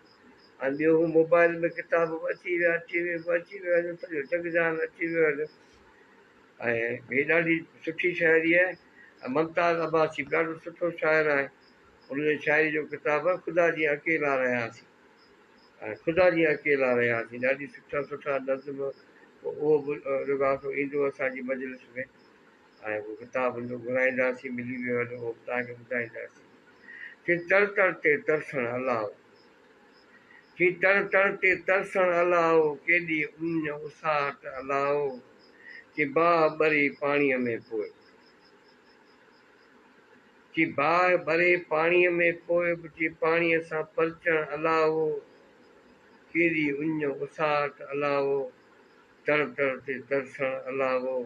Speaker 1: ۽ ٻيو هو موبائل ۾ ڪتاب به اچي ويا ٽي وي به اچي ويو هليو سڄو جڳ جهان اچي ويو هليو ۽ هي ڏاڍي سٺي شاعري آهي ۽ ممتاز عباسي به ڏاڍو سٺو شاعر آهي ان جي شاعري جو ڪتاب آهي خدا جي اڪيلا رهياسين ۽ خدا جي اڪيلا رهياسين ڏاڍي سٺا سٺا نظم اهو به رڳاسو ايندو اسان جي مجلس ۾ ۽ اهو ڪتاب ان جو گهرائينداسين ملي ويو هليو اهو به توهان کي ٻڌائينداسين چي تڙ تڙ تي ترسڻ الاء چي تڙ تڙ تي ترسڻ الاء ڪيڏي اڃ اساٽ الاء چي باهه ٻري پاڻيء ۾ پوء چي باهه ٻري پاڻيء ۾ پوء به چي پاڻيء سان پرچڻ الاهو، ڪيڏي اڃ اساٽ الاهو، تڙ تڙ تي ترسڻ الاهو،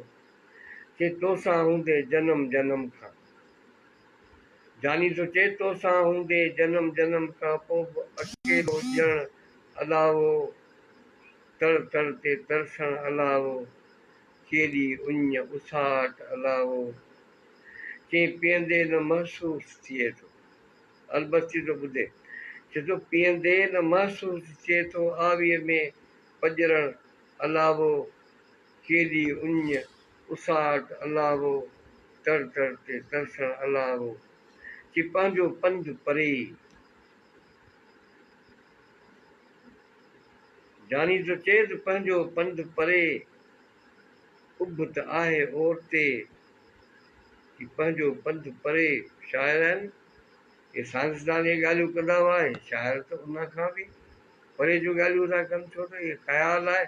Speaker 1: چي توسان هوندي جنم جنم کان. جاني ٿو چئي توسان هوندي جنم جنم کان پوء به اڪيلو ڄڻ الاهو، تڙ تڙ تي ترسڻ الاهو، ڪيڏي اڃ اساٽ الاهو. چي پيئندي نه محسوس ٿئي ٿو. البستي ٿو ٻڌي. چي ٿو پيئندي نه محسوس ٿئي ٿو آويء ۾ پڄرڻ علاوو ڪيڏي اڃ اساٽ علاوو تڙ تڙ تي ترسڻ علاوو چي پنهنجو پنڌ پري. جاني ٿو چئي ته پنهنجو پنڌ پري. اڀ ته آهي اور تي، هي پنهنجو پنڌ پري شاعر آهن، اهي سائنسدان اهي ڳالهيون ڪندا هئا، هي شاعر ته ان کان به پري جون ڳالهيون ٿا ڪن، ڇو ته اهي خيال آهي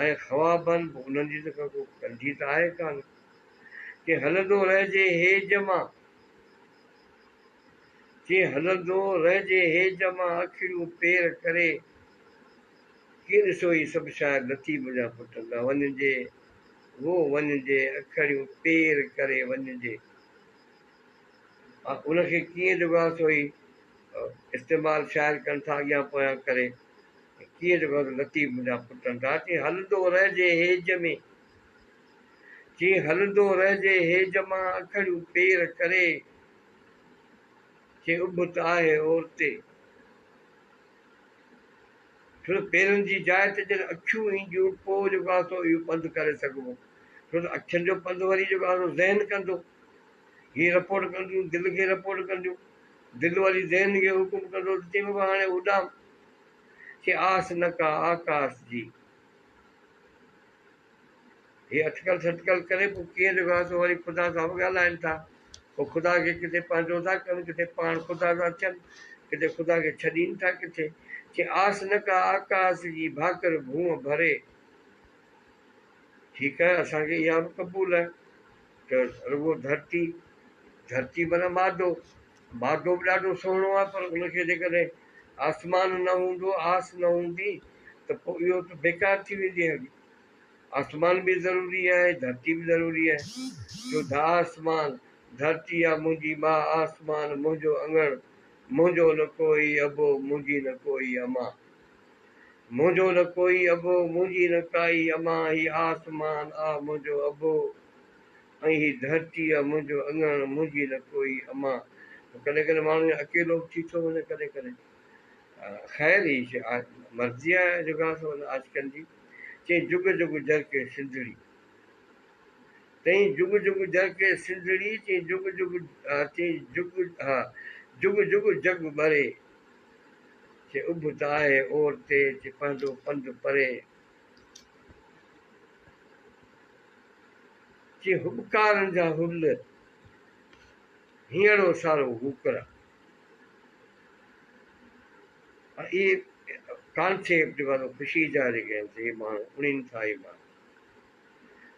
Speaker 1: ۽ خواب آهن، پوء انهن جي ته ڪو ڪنڌي ته آهي ڪانه. چي هلندو رهجي هيج مان، چي هلندو رهجي هيج مان اکڙيون پير ڪري. ڪيئن ڏسو هي سڀ شاعر لطيف جا پٽ نه وڃجي وو وڃجي اکڙيون پير ڪري وڃجي ان کي ڪيئن جيڪو آهي سو هي استعمال شاعر ڪن ٿا اڳيان پويان ڪري ڪيئن جيڪو آهي لطيف جا پٽ ٿا چي هلندو رهجي هيج ۾ چي هلندو رهجي هيج مان اکڙيون پير ڪري چي اڀ ته آهي اورتي. ڇو ته پيرن جي جاء تي جڏهن اکيون اينديون پوء جيڪو آهي سو اهو پنڌ ڪري سگهبو. ڇو ته اکين جو پنڌ وري جيڪو آهي سو ذهن ڪندو. هي رپورٽ ڪنديون، دل کي رپورٽ ڪنديون. دل وري ذهن کي حڪم ڪندو ته چئي بابا هاڻي اڏام. چي آس نه ڪا آڪاس جي. هي اٽڪل سٽڪل ڪري پوء ڪيئن جيڪو آهي سو وري خدا سان به ڳالهائين ٿا. پوء خدا کي ڪٿي پنهنجو ٿا ڪن، ڪٿي پاڻ خدا ٿا ٿين، ڪٿي خدا کي ڇڏين ٿا ڪٿي. چي آس نه ڪا آڪاس جي ڀاڪر ڀونء ڀري. ٺيڪ آهي اسان کي اها به قبول آهي ته رڳو ڌرتي، ڌرتي معنيٰ مادو، مادو به ڏاڍو سهڻو آهي پر ان کي جيڪڏهن آسمان نه هوندو، آس نه هوندي ته پوء اهو ته بيڪار ٿي ويندي هلي. آسمان به ضروري آهي، ڌرتي به ضروري آهي. ڇو ته آسمان، ڌرتي آ منهنجي ماء، آسمان منهنجو اڱڻ، منهنجو نه ڪوئي ابو، منهنجي نه ڪوئي امان. منهنجو نه ڪوئي ابو، منهنجي نه ڪائي امان، هي آسمان آ منهنجو ابو ۽ هي ڌرتي آ منهنجو اڱڻ، منهنجي نه ڪوئي امان. ڪڏهن ڪڏهن ماڻهو اڪيلو به ٿي ٿو وڃي ڪڏهن ڪڏهن. خير هي مرضي آهي جيڪو آهي سو عاشقن جي. چئين جڳ جڳ جرڪي سنڌڙي، چئين جڳ جڳ جرڪي سنڌڙي، چئين جڳ جڳ چئين جڳ ها جڳ جڳ جڳ ٻري، چي اڀ ته آهي اور تي، چي پنهنجو پنڌ پري، چي هٻڪارن جا هل، هينئڙو سارو هوڪرا. اهي ڪانسيپٽ جيڪو آهي خوشي جا جيڪي آهن سي ماڻهو اڻين ٿا اهي ماڻهو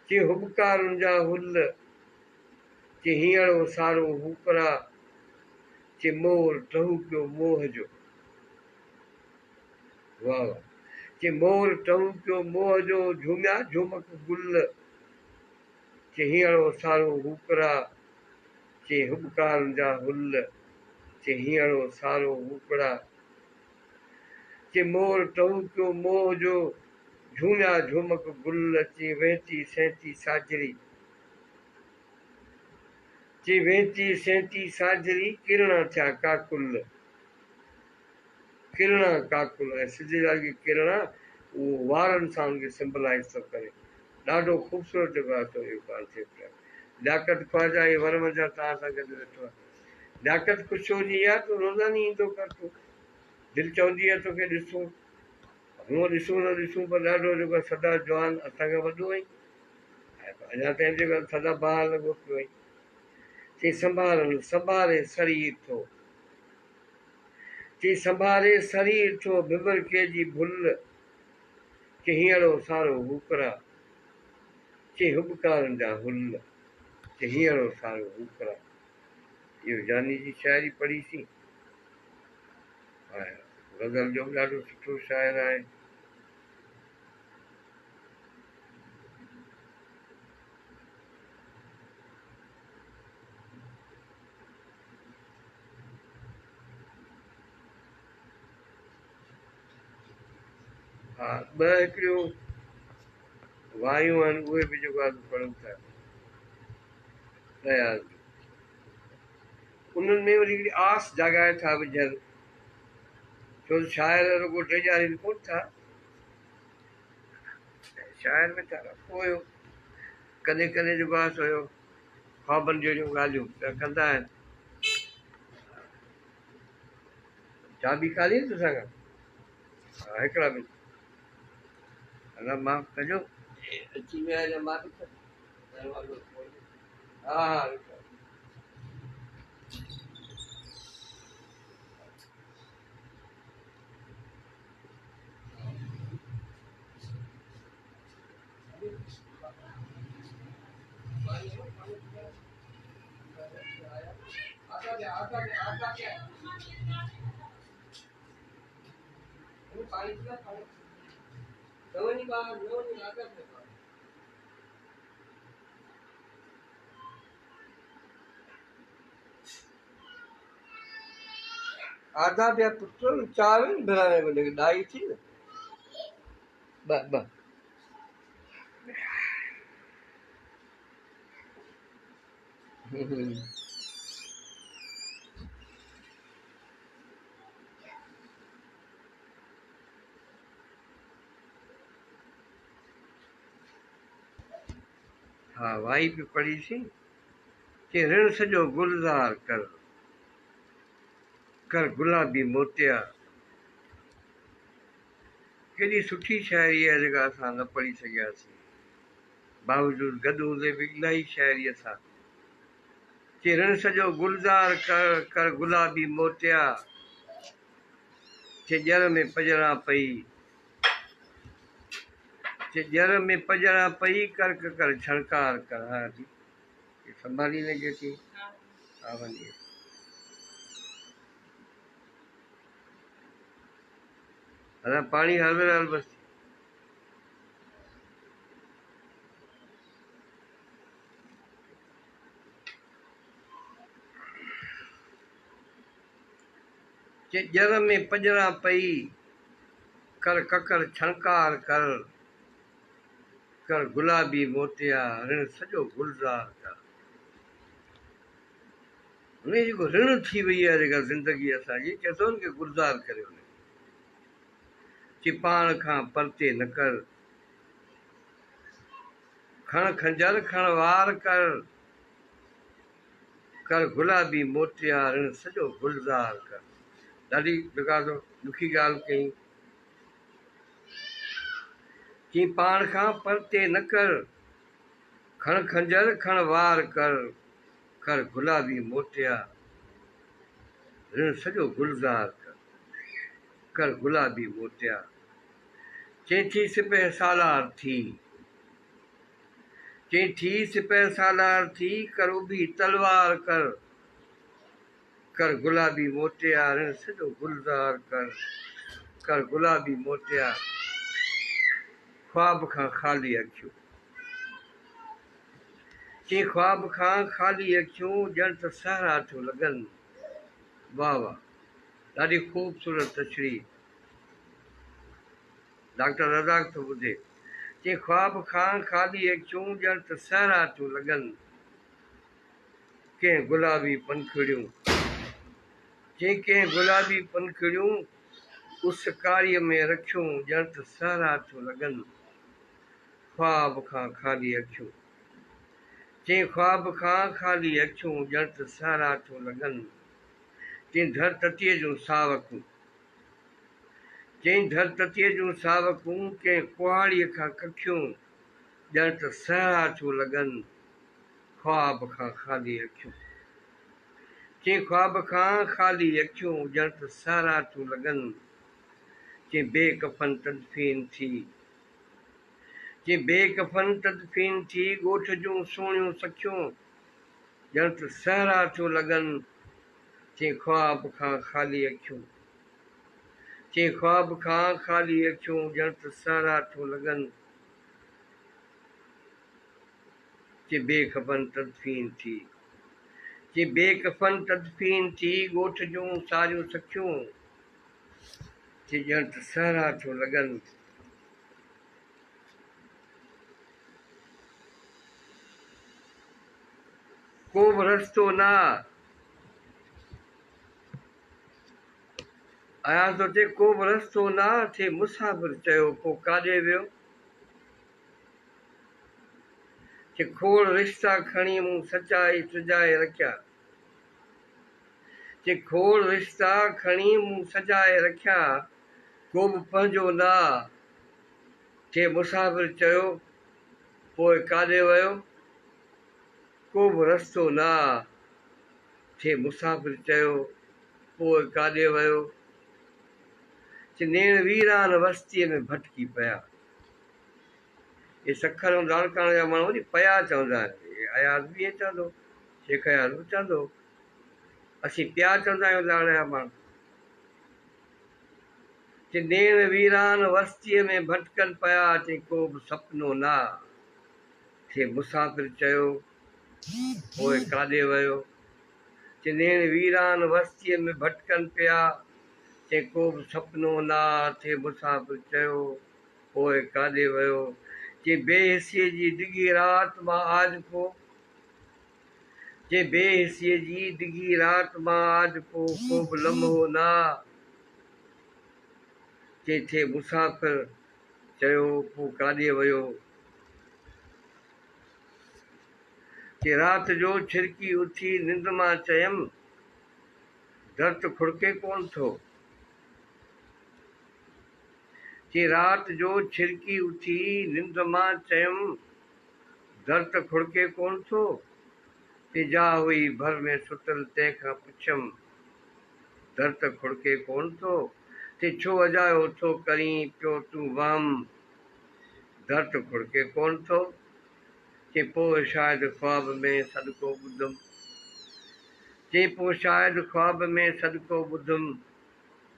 Speaker 1: چي هٻڪارن جا هل، چي هينئڙو سارو هوڪرا، چي مور ٽهوڪيو موهه جو، واهه واهه، چي مور ٽهوڪيو موهه جو، جهوميا جهومڪ گل، چي هينئڙو سارو هوڪرا، چي هٻڪارن جا هل، چي هينئڙو سارو هوڪڙا، چي مور ٽهوڪيو موهه جو، جهوميا جهومڪ گل، چي وهنتي سهنتي ساجهري، چي وهنتي سهنتي ساجهري، ڪرڻا ٿيا ڪاڪل، ڪرڻا ڪاڪل ۽ سج جا جيڪي ڪرڻا اهو وارن سان ان کي سمبلائيز ٿو ڪري. ڏاڍو خوبصورت جيڪو آهي سو اهو ڪانسيپٽ آهي. لياقت خواجه هي ور منجهان توهان سان گڏ ويٺو آهي. لياقت خوش هجي يار تون روزاني ايندو ڪر تون دل چوندي آهي توکي ڏسون هونء ڏسون نه ڏسون پر ڏاڍو جيڪو آهي سدا جوان اسان کان وڏو آهين ۽ اڃا تائين جيڪو آهي سدا بهار لڳو پيو آهين. چي سنڀارن سنڀاري سرير ٿو، چي سنڀاري سرير ٿو ڀنڀرڪي جي ڀل، چي هينئڙو سارو هوڪرا، چي هٻڪارن جا هل، چي هينئڙو سارو هوڪرا. اهو جاني جي شاعري پڙهي سين. ۽ غزل جو به ڏاڍو سٺو شاعر آهي. ها ٻه هڪڙيون وايون آهن اهي به جيڪو آهي پڙهون ٿا اياز جون. انهن ۾ وري هڪڙي آس جاڳائي ٿا وجهن، ڇو ته شاعر رڳو ڊيڄارين ڪونه ٿا. شاعر ويچارا پوء ڪڏهن ڪڏهن جيڪو آهي سو اهو خوابن جهڙيون ڳالهيون پيا ڪندا آهن. چاٻي ڪانهي نه توسان گڏ؟ ها هڪڙا ٻن. الله معاف ڪجو. اچي ويا آهن مالڪ. دروازو کولي. ها ها ويٺو. آڌا پيا پٽ چار ڀرا ڏائي ٿي نه ٻه ٻه. ها وائي به پڙهيسين چي رڻ سڄو گلزار ڪر، ڪر گلابي موتيا. ڪيڏي سٺي شاعري آهي جيڪا اسان نه پڙهي سگهياسين باوجود گڏ هوندي به الاهي شاعري اسان چي رڻ سڄو گلزار ڪر، ڪر گلابي موتيا. چي ڄر ۾ پڄران پئي، چي ڄر ۾ پڄران پئي، ڪر ڪڪر ڇڻڪار ڪر. ها جي سنڀالي لڳي ٿي. ها وڃي. ادا پاڻي حاضر آهي بس. چي ڄر ۾ پڄران پئي، ڪر ڪڪر ڇڻڪار ڪر، ڪر گلابي موتيا، رڻ سڄو گلزار ڪر. هن جي جيڪو رڻ ٿي وئي آهي جيڪا زندگي اسان جي، چئي ٿو ان کي گلزار ڪريو. ان کي چي پاڻ کان پرتي نه ڪر، کڻ خنجر کڻ وار ڪر، ڪر گلابي موتيا، رڻ سڄو گلزار ڪر. ڏاڍي جيڪا سو ڏکي ڳالهه ڪئي. چي پاڻ کان پرتي نه ڪر، کڻ خنجر کڻ وار ڪر، ڪر گلابي موتيا، رڻ سڄو گلزار ڪر، ڪر گلابي موتيا. چئين ٿي سپهه سالار ٿي، چئين ٿي سپهه سالار ٿي، ڪر اڀي تلوار ڪر، ڪر گلابي موتيا، رڻ سڄو گلزار ڪر، ڪر گلابي موتيا. خواب کان خالي اکيون، چئين خواب کان خالي اکيون، ڄڻ ته صحرا ٿيون لڳن. واهه واهه، ڏاڍي خوبصورت تشريح ڊاڪٽر رزاق ٿو ٻڌي. چئين خواب کان خالي اکيون، ڄڻ ته صحرا ٿيون لڳن. ڪنهن گلابي پنکڙيون، چئين ڪنهن گلابي پنکڙيون، اس ڪاريء ۾ رکيون، ڄڻ ته صحرا ٿيون لڳن. خواب کان خالي اکيون، چئين خواب کان خالي اکيون، ڄڻ ته صحرا ٿيون لڳن. چئين ڌر تتيء جون ساوڪون، چئين ڌر تتيء جون ساوڪون، ڪنهن ڪهاڙيء کان ڪکيون، ڄڻ ته صحرا ٿيون لڳن. خواب کان خالي اکيون، چئين خواب کان خالي اکيون، ڄڻ ته صحرا ٿيون لڳن. چئين بي ڪفن تدفين ٿي، چئين بي ڪفن تدفين ٿي، ڳوٺ جون سهڻيون سکيون، ڄڻ ته صحرا ٿيون لڳن. چئين خواب کان خالي اکيون، چئين خواب کان خالي اکيون، ڄڻ ته صحرا ٿيون لڳن. چي بي ڪفن تدفين ٿي، چي بي ڪفن تدفين ٿي، ڳوٺ جون ساريون سکيون، چي ڄڻ ته صحرا ٿيون لڳن. ڪو به رستو نه آ. اياز ٿو چئي ڪو به رستو نه آ، ٿئي مسافر چيو پوء ڪاڏي ويو؟ چي کوڙ رشتا کڻي مون سچائي سجائي رکيا، چي کوڙ رشتا کڻي مون سجائي رکيا، ڪو به پنهنجو نه آ. ٿئي مسافر چيو پوء ڪاڏي ويو؟ ڪو به رستو نه آ. ٿئي مسافر چيو پوء ڪاڏي ويو؟ چي نيڻ ويران وستيء ۾ ڀٽڪي پيا. اهي سکر ۽ لاڙڪاڻي جا ماڻهو وري پيا چوندا آهن. اياز به ائين چوندو، شيخ اياز به چوندو هو. اسين پيا چوندا آهيون لاڙ جا ماڻهو. چي نيڻ ويران وستيء ۾ ڀٽڪن پيا، چي ڪو به سپنو نه آ. ٿئي مسافر چيو، پوء ڪاڏي ويو؟ چي نيڻ ويران وستيء ۾ ڀٽڪن پيا، چي ڪو به سپنو نه آ. ٿئي مسافر چيو، پوء ڪاڏي ويو؟ چي بي حسيء جي ڊگهي رات مان آجپو، چي بي حسيء جي ڊگهي رات مان آجپو ڪو به لمحو نه آ. چي ٿئي مسافر چيو، پوء ڪاڏي ويو؟ چي رات جو ڇرڪي اٿي ننڊ مان چيم، در ته کڙڪي ڪونه ٿو. چي رات جو ڇرڪي اٿي ننڊ مان چيم، در ته کڙڪي ڪونه ٿو. چي جا هئي ڀر ۾ ستل تنهن کان پڇيم، در ته کڙڪي ڪونه ٿو. چي ڇو اجايو ٿو ڪرين پيو تون وهم، در ته کڙڪي ڪونه ٿو. چي پوء شايد خواب ۾ سڏڪو ٻڌم. چي پوء شايد خواب ۾ سڏڪو ٻڌم،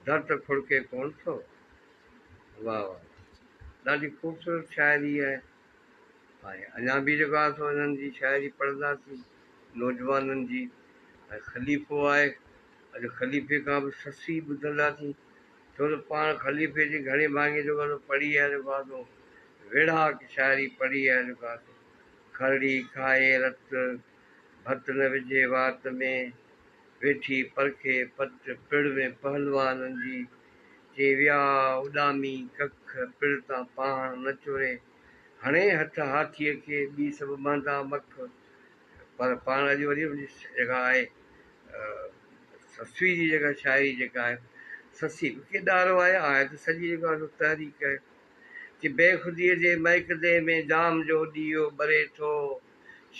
Speaker 1: در ته کڙڪي ڪونه ٿو. واھ واھ ڏاڍي خوبصورت شاعري آهي ۽ اڃا به جيڪو آهي سو انهن جي شاعري پڙهنداسين نوجوانن جي ۽ خليفو آهي اڄ خليفي کان به سسي ٻڌنداسين، ڇو ته پاڻ خليفي جي گهڻي ڀاڱي جيڪو آهي سو پڙهي آهي جيڪو آهي سو ويڙهاڪ شاعري پڙهي آهي جيڪو آهي سو کرڙي کائي رت، ڀت نه وجهي وات ۾، ويٺي پرکي پت، پڙ ۾ پهلوانن جي، چي ويا اڏامي ڪک، پڙ تان پاهڻ نه چوري، هڻي هٿ هاٿيء کي، ٻي سڀ مهندا مک. پر پاڻ اڄ وري ان جي جيڪا آهي سسئي جي جيڪا شاعري جيڪا آهي سسئي به ڪيڏارو آهي آهي ته سڄي جيڪا سو تحريڪ آهي چي بيخوديء جي مئڪدي ۾ جام جو ڏيئو ٻري ٿو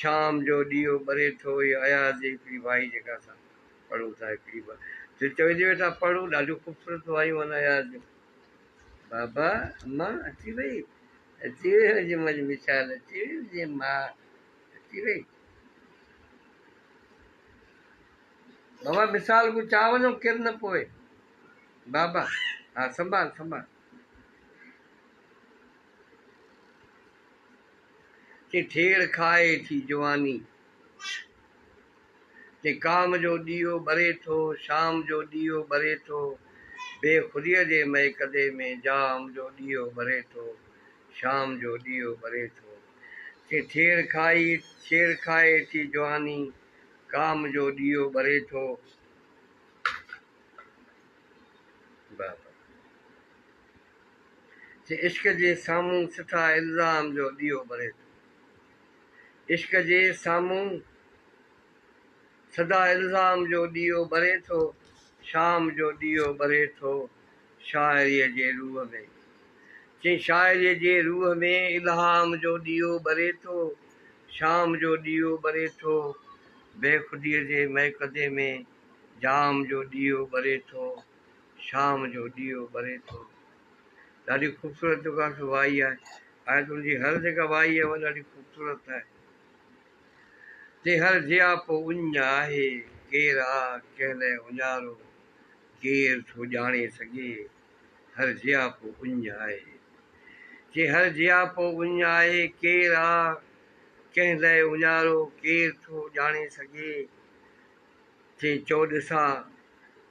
Speaker 1: شام جو ڏيئو ٻري ٿو اهي اياز جي هڪڙي وائي جيڪا اسان پڙهون ٿا هڪڙي ٻه دل چوي ٿي ويٺا پڙهون ڏاڍيون خوبصورت وايون آهن اياز جون بابا اما اچي وئي اچي وئي منهنجي منهنجي مثال اچي وئي منهنجي ماء اچي وئي بابا مثال کو چا وڃو ڪر نه پوي بابا ها سنڀال سنڀال چي ٺيڙ کائي ٿي جواني چي ڪام جو ڏيئو ٻري ٿو شام جو ڏيئو ٻري ٿو بي خوديء جي مئڪدي ۾ جام جو ڏيئو ٻري ٿو شام جو ڏيئو ٻري ٿو چي ٺيڙ کائي ڇيڙ کائي ٿي جواني ڪام جو ڏيئو ٻري ٿو بابا چي عشق جي سامهون سٺا الزام جو ڏيئو ٻري ٿو عشق جي سامهون سدا الزام جو ڏيئو ٻري ٿو شام جو ڏيئو ٻري ٿو شاعريء جي روح ۾ چي شاعريء جي روح ۾ الهام جو ڏيئو ٻري ٿو شام جو ڏيئو ٻري ٿو بيخوديء جي مئڪدي ۾ جام جو ڏيئو ٻري ٿو شام جو ڏيئو ٻري ٿو. ڏاڍي خوبصورت جيڪا سو وائي آهي. آهي ته ان جي هر جيڪا وائي آهي اها ڏاڍي خوبصورت آهي. جي هر جياپو اڃ آهي، ڪير آ ڪنهن لئه اڃارو، ڪير ٿو ڄاڻي سگهي، هر جياپو اڃ آهي. جي هر جياپو اڃ آهي، ڪير آ ڪنهن لئه اڃارو، ڪير ٿو ڄاڻي سگهي. چي چؤڏسا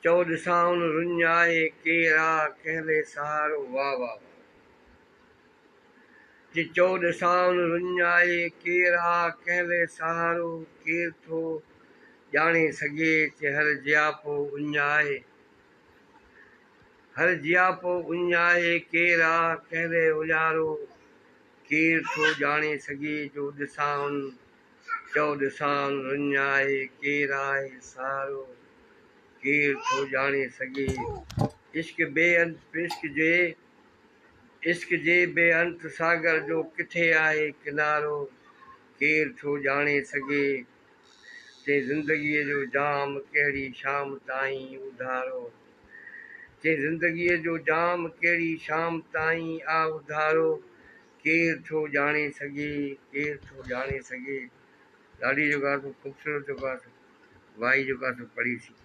Speaker 1: چؤڏسائن رڃ آهي، ڪير آ ڪنهن لئه سهارو، واه واه واه. چي چؤڏسائن رڃ آهي، ڪير آ ڪنهن لئه سهارو، ڪير ٿو ڄاڻي سگهي، چي هر جياپو اڃ آهي. هر جياپو اڃ آهي، ڪير آ ڪنهن لئه اڃارو، ڪير ٿو ڄاڻي سگهي، جو ڏسائن چئو ڏسان رڃ آهي، ڪير آهي سهارو، ڪير ٿو ڄاڻي سگهي. عشق بي انت عشق جي عشق جي بي انت ساگر جو ڪٿي آهي ڪنارو، ڪير ٿو ڄاڻي سگهي. چي زندگيء جو جام ڪهڙي شام تائين اڌارو. چي زندگيء جو جام ڪهڙي شام تائين آ اڌارو، ڪير ٿو ڄاڻي سگهي، ڪير ٿو ڄاڻي سگهي. ڏاڍي جيڪو آهي سو خوبصورت جيڪو آهي سو وائي جيڪو آهي سو پڙهي سين.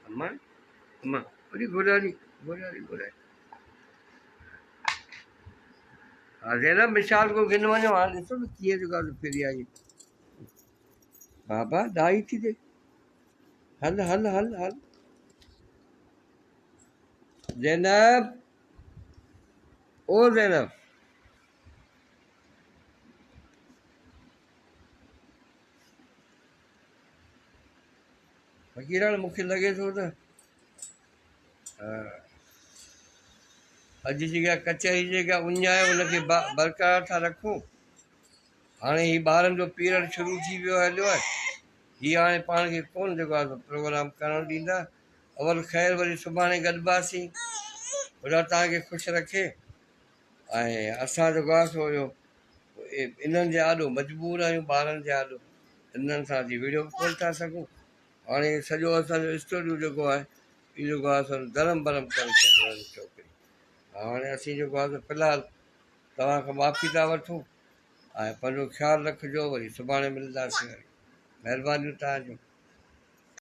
Speaker 1: اما اما اڙي گهوڙاڙي گهوڙاڙي گهوڙاڙي. ها زينب مثال کو گن وڃو هاڻ ڏسو نه ڪيئن جيڪو آهي سو ڦري آئي. بابا ڏائي ٿي ٿئي. هل هل هل هل. زينب او زينب. فقيراڻ مون کي لڳي ٿو ته اڄ جيڪا ڪچهري جيڪا اڃ آهي ان کي برقرار ٿا رکون. هاڻي هي ٻارن جو پيرڊ شروع ٿي ويو هليو آهي. هي هاڻي پاڻ کي ڪونه جيڪو آهي سو پروگرام ڪرڻ ڏيندا. اول خير وري سڀاڻي گڏباسين. خدا توهان کي خوش رکي ۽ اسان جيڪو آهي سو اهو انهن جي آڏو مجبور آهيون ٻارن جي آڏو انهن سان اسين وڙهيو به ڪونه ٿا سگهون. هاڻي سڄو اسان جو اسٽوڊيو جيڪو آهي اهو جيڪو آهي سو درهم برهم ڪري ڇڏيو آهي ڇوڪري. هاڻي اسين جيڪو آهي سو في الحال توهان کان معافي ٿا وٺون ۽ پنهنجو خيال رکجو وري سڀاڻي ملنداسين وري مهربانيون توهان جون.